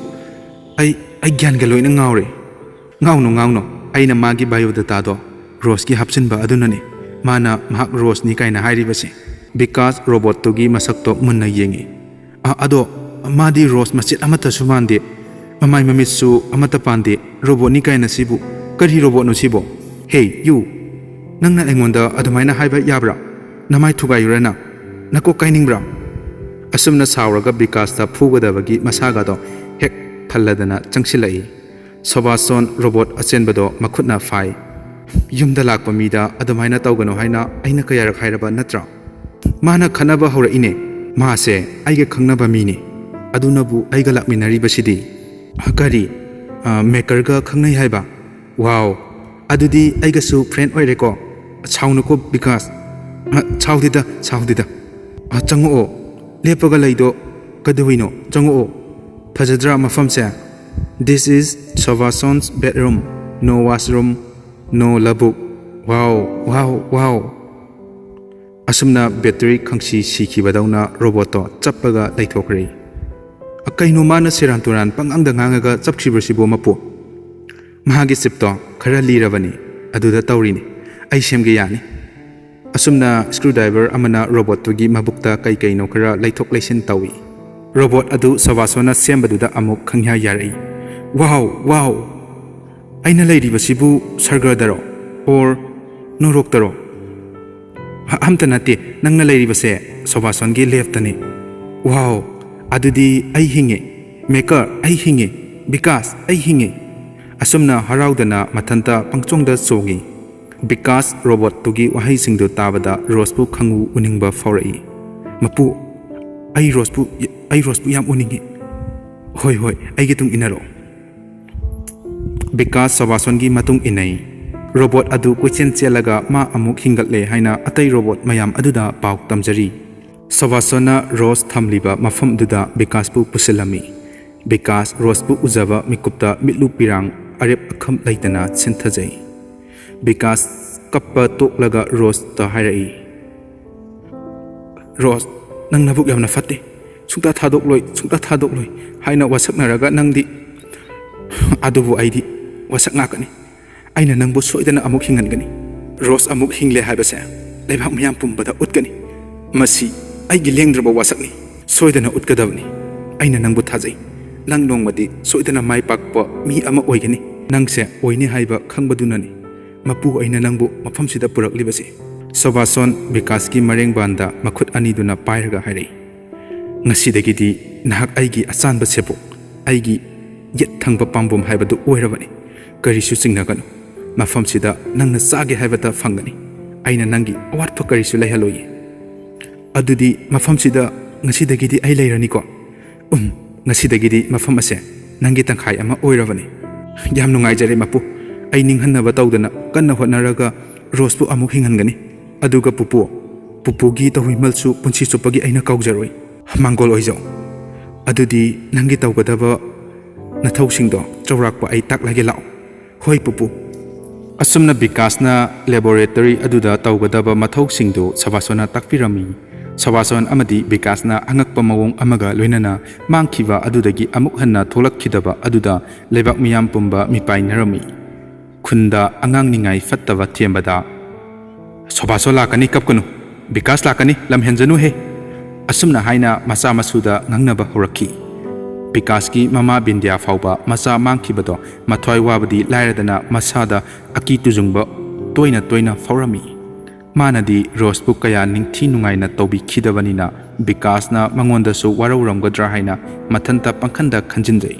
ꯑꯩ, ꯑꯩ ꯒ꯭ꯌꯥꯟꯒ ꯂꯣꯏꯅ ꯉꯥꯎꯔꯦ"꯫ "ꯉꯥꯎꯅꯨ, ꯉꯥꯎꯅꯨ, ꯑꯩꯅ ꯃꯥꯒꯤ biodataꯗꯣ ꯔꯣꯁꯀꯤ ꯍꯥꯞꯆꯤꯟꯕ ꯑꯗꯨꯅꯅꯤ ꯃꯥꯅ ꯃꯍꯥꯛ ꯔꯣꯁꯅꯤ ꯀꯥꯏꯅ ꯍꯥꯏꯔꯤꯕꯁꯦ"꯫ ꯕꯤꯀꯥꯁ ꯔꯣꯕꯣꯠꯇꯨꯒꯤ ꯃꯁꯛꯇꯣ ꯃꯨꯟꯅ ꯌꯦꯡꯉꯤ꯫ "ꯑ, ꯑꯗꯣ ꯃꯥꯗꯤ ꯔꯣꯁ ꯃꯆꯦꯠ ꯑꯃꯠꯇꯁꯨ ꯃꯥꯟꯗꯦ꯫ ꯃꯃꯥꯏ ꯃꯃꯤꯠꯁꯨ ꯑꯃꯠꯇ ꯄꯥꯟꯗꯦ꯫ ꯔꯣꯕꯣꯠꯅꯤ ꯀꯥꯏꯅ ꯁꯤꯕꯨ꯫ ꯀꯔꯤ ꯔꯣꯕꯣꯠꯅꯣ ꯁꯤꯕꯣ? Hey, you! ꯅꯪꯅ ꯑꯩꯉꯣꯟꯗ ꯑꯗꯨꯃꯥꯏꯅ ꯍꯥꯏꯕ ꯌꯥꯕ꯭ꯔꯥ? ꯅꯃꯥꯏ ꯊꯨꯒꯥꯏꯌꯨꯔꯥ ꯅꯪ? ꯅꯀꯣꯛ ꯀꯥꯏꯅꯤꯡꯕ꯭ꯔꯥ?" ꯑꯁꯨꯝꯅ ꯁꯥꯎꯔꯒ ꯕꯤꯀꯥꯁꯇ ꯐꯨꯒꯗꯕꯒꯤ ꯃꯁꯥꯒꯗꯣ ꯍꯦꯛ ꯊꯜꯂꯗꯅ ꯆꯪꯁꯤꯜꯂꯛꯏ꯫ ꯁꯣꯕꯥꯁꯣꯟ ꯔꯣꯕꯣꯠ ꯑꯆꯦꯟꯕꯗꯣ ꯃꯈꯨꯠꯅ ꯐꯥꯏ꯫ "ꯌꯨꯝꯗ ꯂꯥꯛꯄ ꯃꯤꯗ ꯑꯗꯨꯃꯥꯏꯅ ꯇꯧꯒꯅꯨ ꯍꯥꯏꯅ ꯑꯩꯅ ꯀꯌꯥꯔꯛ ꯍꯥꯏꯔꯕ ꯅꯠꯇ꯭ꯔꯥ?" ꯃꯥꯅ ꯈꯠꯅꯕ ꯍꯧꯔꯛꯏꯅꯦ꯫ "ꯃꯥꯁꯦ ꯑꯩꯒ ꯈꯪꯅꯕ ꯃꯤꯅꯤ, ꯑꯗꯨꯅꯕꯨ ꯑꯩꯒ ꯂꯥꯛꯃꯤꯟꯅꯔꯤꯕꯁꯤꯗꯤ"꯫ "ꯀꯔꯤ? ꯑ, ꯃꯦꯀꯔꯒ ꯈꯪꯅꯩ ꯍꯥꯏꯕ? ꯋꯥꯎ, ꯑꯗꯨꯗꯤ ꯑꯩꯒꯁꯨ friend ꯑꯣꯏꯔꯦꯀꯣ꯫ ꯁꯥꯎꯅꯨꯀꯣ ꯕꯤꯀꯥꯁ"꯫ "ꯑ, ꯁꯥꯎꯗꯦꯗ, ꯁꯥꯎꯗꯦꯗ꯫ ꯑ, ꯆꯪꯉꯛꯑꯣ꯫ ꯂꯦꯞꯄꯒ ꯂꯩꯗꯣ ꯀꯩꯗꯧꯏꯅꯣ? ꯆꯪꯉꯛꯑꯣ꯫ ꯐꯖꯗ꯭ꯔꯥ ꯃꯐꯝꯁꯦ? This is Sobason's bedroom. No washroom, no ꯂꯧꯕꯨꯛ꯫ ꯋꯥꯎ, ꯋꯥꯎ, ꯋꯥꯎ"꯫ ꯑꯁꯨꯝꯅ ꯕꯦꯇꯔꯤ ꯈꯪꯁꯤ ꯁꯤꯈꯤꯕꯗꯧꯅ ꯔꯣꯕꯣꯠꯇꯣ ꯆꯞꯄꯒ ꯂꯩꯊꯣꯛꯈ꯭ꯔꯦ꯫ "ꯑ, ꯀꯩꯅꯣ ꯃꯥꯅ ꯁꯦꯔꯥꯟ ꯇꯨꯔꯥꯟ ꯄꯉꯥꯡꯗ ꯉꯥꯡꯉꯒ ꯆꯞꯈ꯭ꯔꯤꯕꯁꯤꯕꯣ ꯃꯄꯨ?" "ꯃꯍꯥꯛꯀꯤ chipꯇꯣ ꯈꯔ ꯂꯤꯔꯕꯅꯤ, ꯑꯗꯨꯗ ꯇꯧꯔꯤꯅꯤ꯫ ꯑꯩ ꯁꯦꯝꯒꯦ ꯌꯥꯅꯤ"꯫ ꯑꯁꯨꯝꯅ screwdriver ꯑꯃꯅ ꯔꯣꯕꯣꯠꯇꯨꯒꯤ ꯃꯕꯨꯛꯇ ꯀꯩ ꯀꯩꯅꯣ ꯈꯔ ꯂꯩꯊꯣꯛ ꯂꯩꯁꯤꯟ ꯇꯧꯏ꯫ ꯔꯣꯕꯣꯠ ꯑꯗꯨ ꯁꯣꯕꯥꯁꯣꯟꯅ ꯁꯦꯝꯕꯗꯨꯗ ꯑꯃꯨꯛ ꯈꯪꯌꯥ ꯌꯥꯔꯛꯏ꯫ "ꯋꯥꯎ, ꯋꯥꯎ! ꯑꯩꯅ ꯂꯩꯔꯤꯕꯁꯤꯕꯨ ꯁꯔꯒꯗꯔꯣ? Or ꯅꯣꯔꯣꯛꯇꯔꯣ?" "ꯑ-, ꯑꯝꯇ ꯅꯠꯇꯦ, ꯅꯪꯅ ꯂꯩꯔꯤꯕꯁꯦ ꯁꯣꯕꯥꯁꯣꯟꯒꯤ left ꯇꯅꯤ"꯫ "ꯋꯥꯎ! ꯑꯗꯨꯗꯤ ꯑꯩ ꯍꯤꯡꯉꯦ꯫ ꯃꯦꯀꯔ, ꯑꯩ ꯍꯤꯡꯉꯦ꯫ ꯕꯤꯀꯥꯁ, ꯑꯩ ꯍꯤꯡꯉꯦ"꯫ ꯑꯁꯨꯝꯅ ꯍꯔꯥꯎꯗꯅ ꯃꯊꯟꯇ ꯄꯪꯆꯣꯡꯗ ꯆꯣꯡꯏ꯫ ꯕꯤꯀꯥꯁ ꯔꯣꯕꯣꯠꯇꯨꯒꯤ ꯋꯥꯍꯩꯁꯤꯡꯗꯨ ꯇꯥꯕꯗ ꯔꯣꯁꯄꯨ ꯈꯪꯎ ꯎꯅꯤꯡꯕ ꯐꯥꯎꯔꯛꯏ꯫ "ꯃꯄꯨ, ꯑꯩ ꯔꯣꯁꯄꯨ, ꯑꯩ ꯔꯣꯁꯄꯨ ꯌꯥꯝ ꯎꯅꯤꯡꯉꯤ꯫ "ꯍꯣꯏ, ꯍꯣꯏ, ꯑꯩꯒꯤ ꯇꯨꯡ ꯏꯟꯅꯔꯛꯑꯣ"꯫ ꯕꯤꯀꯥꯁ ꯁꯣꯕꯥꯁꯣꯟꯒꯤ ꯃꯇꯨꯡ ꯏꯟꯅꯩ꯫ ꯔꯣꯕꯣꯠ ꯑꯗꯨ ꯀꯣꯏꯆꯦꯟ ꯆꯦꯜꯂꯒ ꯃꯥ ꯑꯃꯨꯛ ꯍꯤꯡꯒꯠꯂꯦ ꯍꯥꯏꯅ ꯑꯇꯩ ꯔꯣꯕꯣꯠ ꯃꯌꯥꯝ ꯑꯗꯨꯗ ꯄꯥꯎ ꯇꯝꯖꯔꯤ꯫ ꯁꯣꯕꯥꯁꯣꯟꯅ ꯔꯣꯁ ꯊꯝꯂꯤꯕ ꯃꯐꯝꯗꯨꯗ ꯕꯤꯀꯥꯁꯄꯨ ꯄꯨꯁꯤꯜꯂꯝꯃꯤ꯫ ꯕꯤꯀꯥꯁ ꯔꯣꯁꯄꯨ ꯎꯖꯕ ꯃꯤꯀꯨꯞꯇ ꯃꯤꯠꯂꯨ ꯄꯤꯔꯥꯡ ꯑꯔꯦꯞ ꯑꯈꯝ ꯂꯩꯇꯅ ꯆꯦꯟꯊꯖꯩ꯫ ꯕꯤꯀꯥꯁ ꯀꯞꯄ ꯇꯣꯛꯂꯒ ꯔꯣꯁꯇ ꯍꯥꯏꯔꯛꯏ, "ꯔꯣꯁ, ꯅꯪ ꯅꯕꯨꯛ ꯌꯥꯝꯅ ꯐꯠꯇꯦ꯫ ꯁꯨꯡꯇꯥ ꯊꯥꯗꯣꯛꯂꯣꯏ, ꯁꯨꯡꯇꯥ ꯊꯥꯗꯣꯛꯂꯣꯏ" ꯍꯥꯏꯅ ꯋꯥꯁꯛꯅꯔꯒ ꯅꯪꯗꯤ꯫ "ꯑꯗꯨꯕꯨ ꯑꯩꯗꯤ ꯋꯥꯁꯛ ꯉꯥꯛꯀꯅꯤ꯫ ꯑꯩꯅ ꯅꯪꯕꯨ ꯁꯣꯏꯗꯅ ꯑꯃꯨꯛ ꯍꯤꯡꯍꯟꯒꯅꯤ꯫ ꯔꯣꯁ ꯑꯃꯨꯛ ꯍꯤꯡꯂꯦ ꯍꯥꯏꯕꯁꯦ ꯂꯩꯕꯥꯛ ꯃꯤꯌꯥꯝ ꯄꯨꯝꯕꯗ ꯎꯠꯀꯅꯤ꯫ ꯃꯁꯤ ꯑꯩꯒꯤ ꯂꯦꯡꯗ꯭ꯔꯕ ꯋꯥꯁꯛꯅꯤ꯫ ꯁꯣꯏꯗꯅ ꯎꯠꯀꯗꯕꯅꯤ꯫ ꯑꯩꯅ ꯅꯪꯕꯨ ꯊꯥꯖꯩ꯫ ꯅꯪ ꯅꯣꯡꯃꯗꯤ ꯁꯣꯏꯗꯅ ꯃꯥꯏ ꯄꯥꯛꯄ ꯃꯤ ꯑꯃ ꯑꯣꯏꯒꯅꯤ꯫ ꯅꯪꯁꯦ ꯑꯣꯏꯅꯤ ꯍꯥꯏꯕ ꯈꯪꯕꯗꯨꯅꯅꯤ ꯃꯄꯨ ꯑꯩꯅ ꯅꯪꯕꯨ ꯃꯐꯝꯁꯤꯗ ꯄꯨꯔꯛꯂꯤꯕꯁꯤ"꯫ ꯁꯣꯕꯥꯁꯣꯟ ꯕꯤꯀꯥꯁꯀꯤ ꯃꯔꯦꯡꯕꯥꯟꯗ ꯃꯈꯨꯠ ꯑꯅꯤꯗꯨꯅ ꯄꯥꯏꯔꯒ ꯍꯥꯏꯔꯛꯏ, "ꯉꯁꯤꯗꯒꯤꯗꯤ ꯅꯍꯥꯛ ꯑꯩꯒꯤ ꯑꯆꯥꯟꯕ ꯁꯦꯕꯣꯛ, ꯑꯩꯒꯤ ꯌꯦꯠ ꯊꯪꯕ ꯄꯥꯝꯕꯣꯝ ꯍꯥꯏꯕꯗꯨ ꯑꯣꯏꯔꯕꯅꯤ꯫ ꯀꯔꯤꯁꯨ ꯆꯤꯡꯅꯒꯅꯨ꯫ ꯃꯐꯝꯁꯤꯗ ꯅꯪꯅ ꯆꯥꯒꯦ ꯍꯥꯏꯕꯇ ꯐꯪꯒꯅꯤ꯫ ꯑꯩꯅ ꯅꯪꯒꯤ ꯑꯋꯥꯠꯄ ꯀꯔꯤꯁꯨ ꯂꯩꯍꯜꯂꯣꯏꯌꯦ"꯫ "ꯑꯗꯨꯗꯤ ꯃꯐꯝꯁꯤꯗ ꯉꯁꯤꯗꯒꯤꯗꯤ ꯑꯩ ꯂꯩꯔꯅꯤꯀꯣ?" "ꯎꯝ, ꯉꯁꯤꯗꯒꯤꯗꯤ ꯃꯐꯝ ꯑꯁꯦ ꯅꯪꯒꯤ ꯇꯪꯈꯥꯏ ꯑꯃ ꯑꯣꯏꯔꯕꯅꯤ"꯫ "ꯌꯥꯝ ꯅꯨꯡꯉꯥꯏꯖꯔꯦ ꯃꯄꯨ꯫ ꯑꯩ ꯅꯤꯡꯍꯟꯅꯕ ꯇꯧꯗꯅ ꯀꯟꯅ ꯍꯣꯠꯅꯔꯒ ꯔꯣꯁꯄꯨ ꯑꯃꯨꯛ ꯍꯤꯡꯍꯟꯒꯅꯤ꯫ ꯑꯗꯨꯒ ꯄꯨꯄꯨ, ꯄꯨꯄꯨꯒꯤ ꯇꯧꯍꯩꯃꯜꯁꯨ ꯄꯨꯟꯁꯤ ꯆꯨꯞꯄꯒꯤ ꯑꯩꯅ ꯀꯥꯎꯖꯔꯣꯏ꯫ ꯃꯥꯡꯒꯣꯜ ꯑꯣꯏꯖꯧ꯫ ꯑꯗꯨꯗꯤ ꯅꯪꯒꯤ ꯇꯧꯒꯗꯕ ꯅꯊꯧꯁꯤꯡꯗꯣ ꯆꯥꯎꯔꯥꯛꯄ ꯑꯩ ꯇꯥꯛꯂꯒꯦ, ꯂꯥꯛꯑꯣ"꯫ "ꯍꯣꯏ ꯄꯨꯄꯨ"꯫ ꯑꯁꯨꯝꯅ ꯕꯤꯀꯥꯁꯅ ꯂꯦꯕꯣꯔꯦꯇꯔꯤ ꯑꯗꯨꯗ ꯇꯧꯒꯗꯕ ꯃꯊꯧꯁꯤꯡꯗꯨ ꯁꯕꯥꯁꯣꯟꯅ ꯇꯥꯛꯄꯤꯔꯝꯃꯤ꯫ ꯁꯕꯥꯁꯣꯟ ꯑꯃꯗꯤ ꯕꯤꯀꯥꯁꯅ ꯑꯉꯛꯄ ꯃꯑꯣꯡ ꯑꯃꯒ ꯂꯣꯏꯅꯅ ꯃꯥꯡꯈꯤꯕ ꯑꯗꯨꯗꯒꯤ ꯑꯃꯨꯛ ꯍꯟꯅ ꯊꯣꯛꯂꯛꯈꯤꯗꯕ ꯑꯗꯨꯗ ꯂꯩꯕꯥꯛ ꯃꯤꯌꯥꯝ ꯄꯨꯝꯕ ꯃꯤꯄꯥꯏꯅꯔꯝꯃꯤ꯫ ꯈꯨꯟꯗ ꯑꯉꯥꯡ ꯅꯤꯡꯉꯥꯏ ꯐꯠꯇꯕ ꯊꯦꯝꯕꯗ, "ꯁꯣꯕꯥꯁꯣ ꯂꯥꯛꯀꯅꯤ, ꯀꯞꯀꯅꯨ꯫ ꯕꯤꯀꯥꯁ ꯂꯥꯛꯀꯅꯤ, ꯂꯝ ꯍꯦꯟꯖꯅꯨꯍꯦ"꯫ ꯑꯁꯨꯝꯅ ꯍꯥꯏꯅ ꯃꯆꯥ ꯃꯁꯨꯗ ꯉꯥꯡꯅꯕ ꯍꯧꯔꯛꯈꯤ꯫ ꯕꯤꯀꯥꯁꯀꯤ ꯃꯃꯥ ꯕꯤꯟꯗ꯭ꯌꯥ ꯐꯥꯎꯕ ꯃꯆꯥ ꯃꯥꯡꯈꯤꯕꯗꯣ ꯃꯊ꯭ꯋꯥꯏ ꯋꯥꯕꯗꯤ ꯂꯥꯏꯔꯗꯅ ꯃꯁꯥꯗ ꯑꯀꯤ ꯇꯨꯖꯨꯡꯕ ꯇꯣꯏꯅ ꯇꯣꯏꯅ ꯐꯥꯎꯔꯝꯃꯤ꯫ ꯃꯥꯅꯗꯤ ꯔꯣꯁꯄꯨ ꯀꯌꯥ ꯅꯤꯡꯊꯤ ꯅꯨꯡꯉꯥꯏꯅ ꯇꯧꯕꯤꯈꯤꯗꯕꯅꯤꯅ ꯕꯤꯀꯥꯁꯅ ꯃꯉꯣꯟꯗꯁꯨ ꯋꯥꯔꯧꯔꯝꯒꯗ꯭ꯔꯥ ꯍꯥꯏꯅ ꯃꯊꯟꯇ ꯄꯪꯈꯟꯗ ꯈꯟꯖꯤꯟꯖꯩ꯫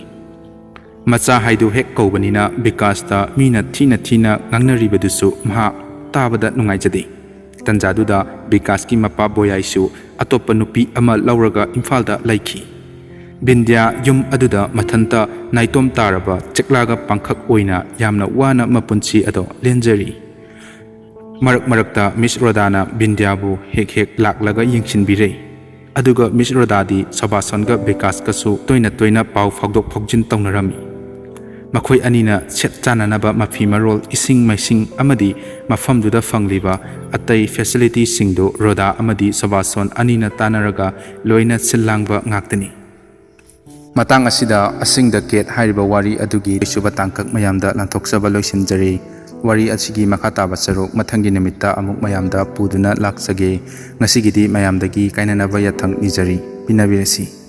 ꯃꯆꯥ ꯍꯥꯏꯗꯨ ꯍꯦꯛ ꯀꯧꯕꯅꯤꯅ ꯕꯤꯀꯥꯁꯇ ꯃꯤꯅ ꯊꯤꯅ ꯊꯤꯅ ꯉꯥꯡꯅꯔꯤꯕꯗꯨꯁꯨ ꯃꯍꯥꯛ ꯇꯥꯕꯗ ꯅꯨꯡꯉꯥꯏꯖꯗꯦ꯫ ꯇꯟꯖꯥꯗꯨꯗ ꯕꯤꯀꯥꯁꯀꯤ ꯃꯄꯥ ꯕꯣꯌꯥꯏꯁꯨ ꯑꯇꯣꯞꯄ ꯅꯨꯄꯤ ꯑꯃ ꯂꯧꯔꯒ ꯏꯝꯐꯥꯜꯗ ꯂꯩꯈꯤ꯫ ꯕꯤꯟꯗ꯭ꯌꯥ ꯌꯨꯝ ꯑꯗꯨꯗ ꯃꯊꯟꯇ ꯅꯥꯏꯇꯣꯝ ꯇꯥꯔꯕ ꯆꯦꯛꯂꯥꯒ ꯄꯥꯡꯈꯛ ꯑꯣꯏꯅ ꯌꯥꯝꯅ ꯋꯥꯅ ꯃꯄꯨꯟꯁꯤ ꯑꯗꯣ ꯂꯦꯟꯖꯔꯤ꯫ ꯃꯔꯛ ꯃꯔꯛꯇ ꯃꯤꯁ ꯔꯣꯗꯥꯅ ꯕꯤꯟꯗ꯭ꯌꯥꯕꯨ ꯍꯦꯛ ꯍꯦꯛ ꯂꯥꯛꯂꯒ ꯌꯦꯡꯁꯤꯟꯕꯤꯔꯦ꯫ ꯑꯗꯨꯒ ꯃꯤꯁ ꯔꯣꯗꯥꯗꯤ ꯁꯣꯕꯥꯁꯣꯟꯒ ꯕꯤꯀꯥꯁꯀꯁꯨ ꯇꯣꯏꯅ ꯇꯣꯏꯅ ꯄꯥꯎ ꯐꯥꯎꯗꯣꯛ ꯐꯥꯎꯖꯤꯟ ꯇꯧꯅꯔꯝꯃꯤ꯫ ꯃꯈꯣꯏ ꯑꯅꯤꯅ ꯁꯦꯠ ꯆꯥꯅꯅꯕ ꯃꯐꯤ ꯃꯔꯣꯜ, ꯏꯁꯤꯡ ꯃꯥꯏꯁꯤꯡ ꯑꯃꯗꯤ ꯃꯐꯝꯗꯨꯗ ꯐꯪꯂꯤꯕ ꯑꯇꯩ ꯐꯦꯁꯤꯂꯤꯇꯤꯁꯤꯡꯗꯨ ꯔꯣꯗꯥ ꯑꯃꯗꯤ ꯁꯣꯕꯥꯁꯣꯟ ꯑꯅꯤꯅ ꯇꯥꯟꯅꯔꯒ ꯂꯣꯏꯅ ꯁꯤꯜ ꯂꯥꯡꯕ ꯉꯥꯛꯇꯅꯤ꯫ ꯃꯇꯥꯡ ꯑꯁꯤꯗ ꯑꯁꯤꯡꯗ ꯀꯦꯠ ꯍꯥꯏꯔꯤꯕ ꯋꯥꯔꯤ ꯑꯗꯨꯒꯤ ꯂꯣꯏꯁꯨꯕ ꯇꯥꯡꯀꯛ ꯃꯌꯥꯝꯗ ꯂꯥꯟꯊꯣꯛꯆꯕ ꯂꯣꯏꯁꯤꯟꯖꯔꯤ꯫ ꯋꯥꯔꯤ ꯑꯁꯤꯒꯤ ꯃꯈꯥ ꯇꯥꯕ ꯁꯔꯨꯛ ꯃꯊꯪꯒꯤ ꯅꯨꯃꯤꯠꯇ ꯑꯃꯨꯛ ꯃꯌꯥꯝꯗ ꯄꯨꯗꯨꯅ ꯂꯥꯛꯆꯒꯦ꯫ ꯉꯁꯤꯒꯤꯗꯤ ꯃꯌꯥꯝꯗꯒꯤ ꯀꯥꯏꯅꯅꯕ ꯌꯥꯊꯪ ꯅꯤꯖꯔꯤ꯫ ꯄꯤꯅꯕꯤꯔꯁꯤ꯫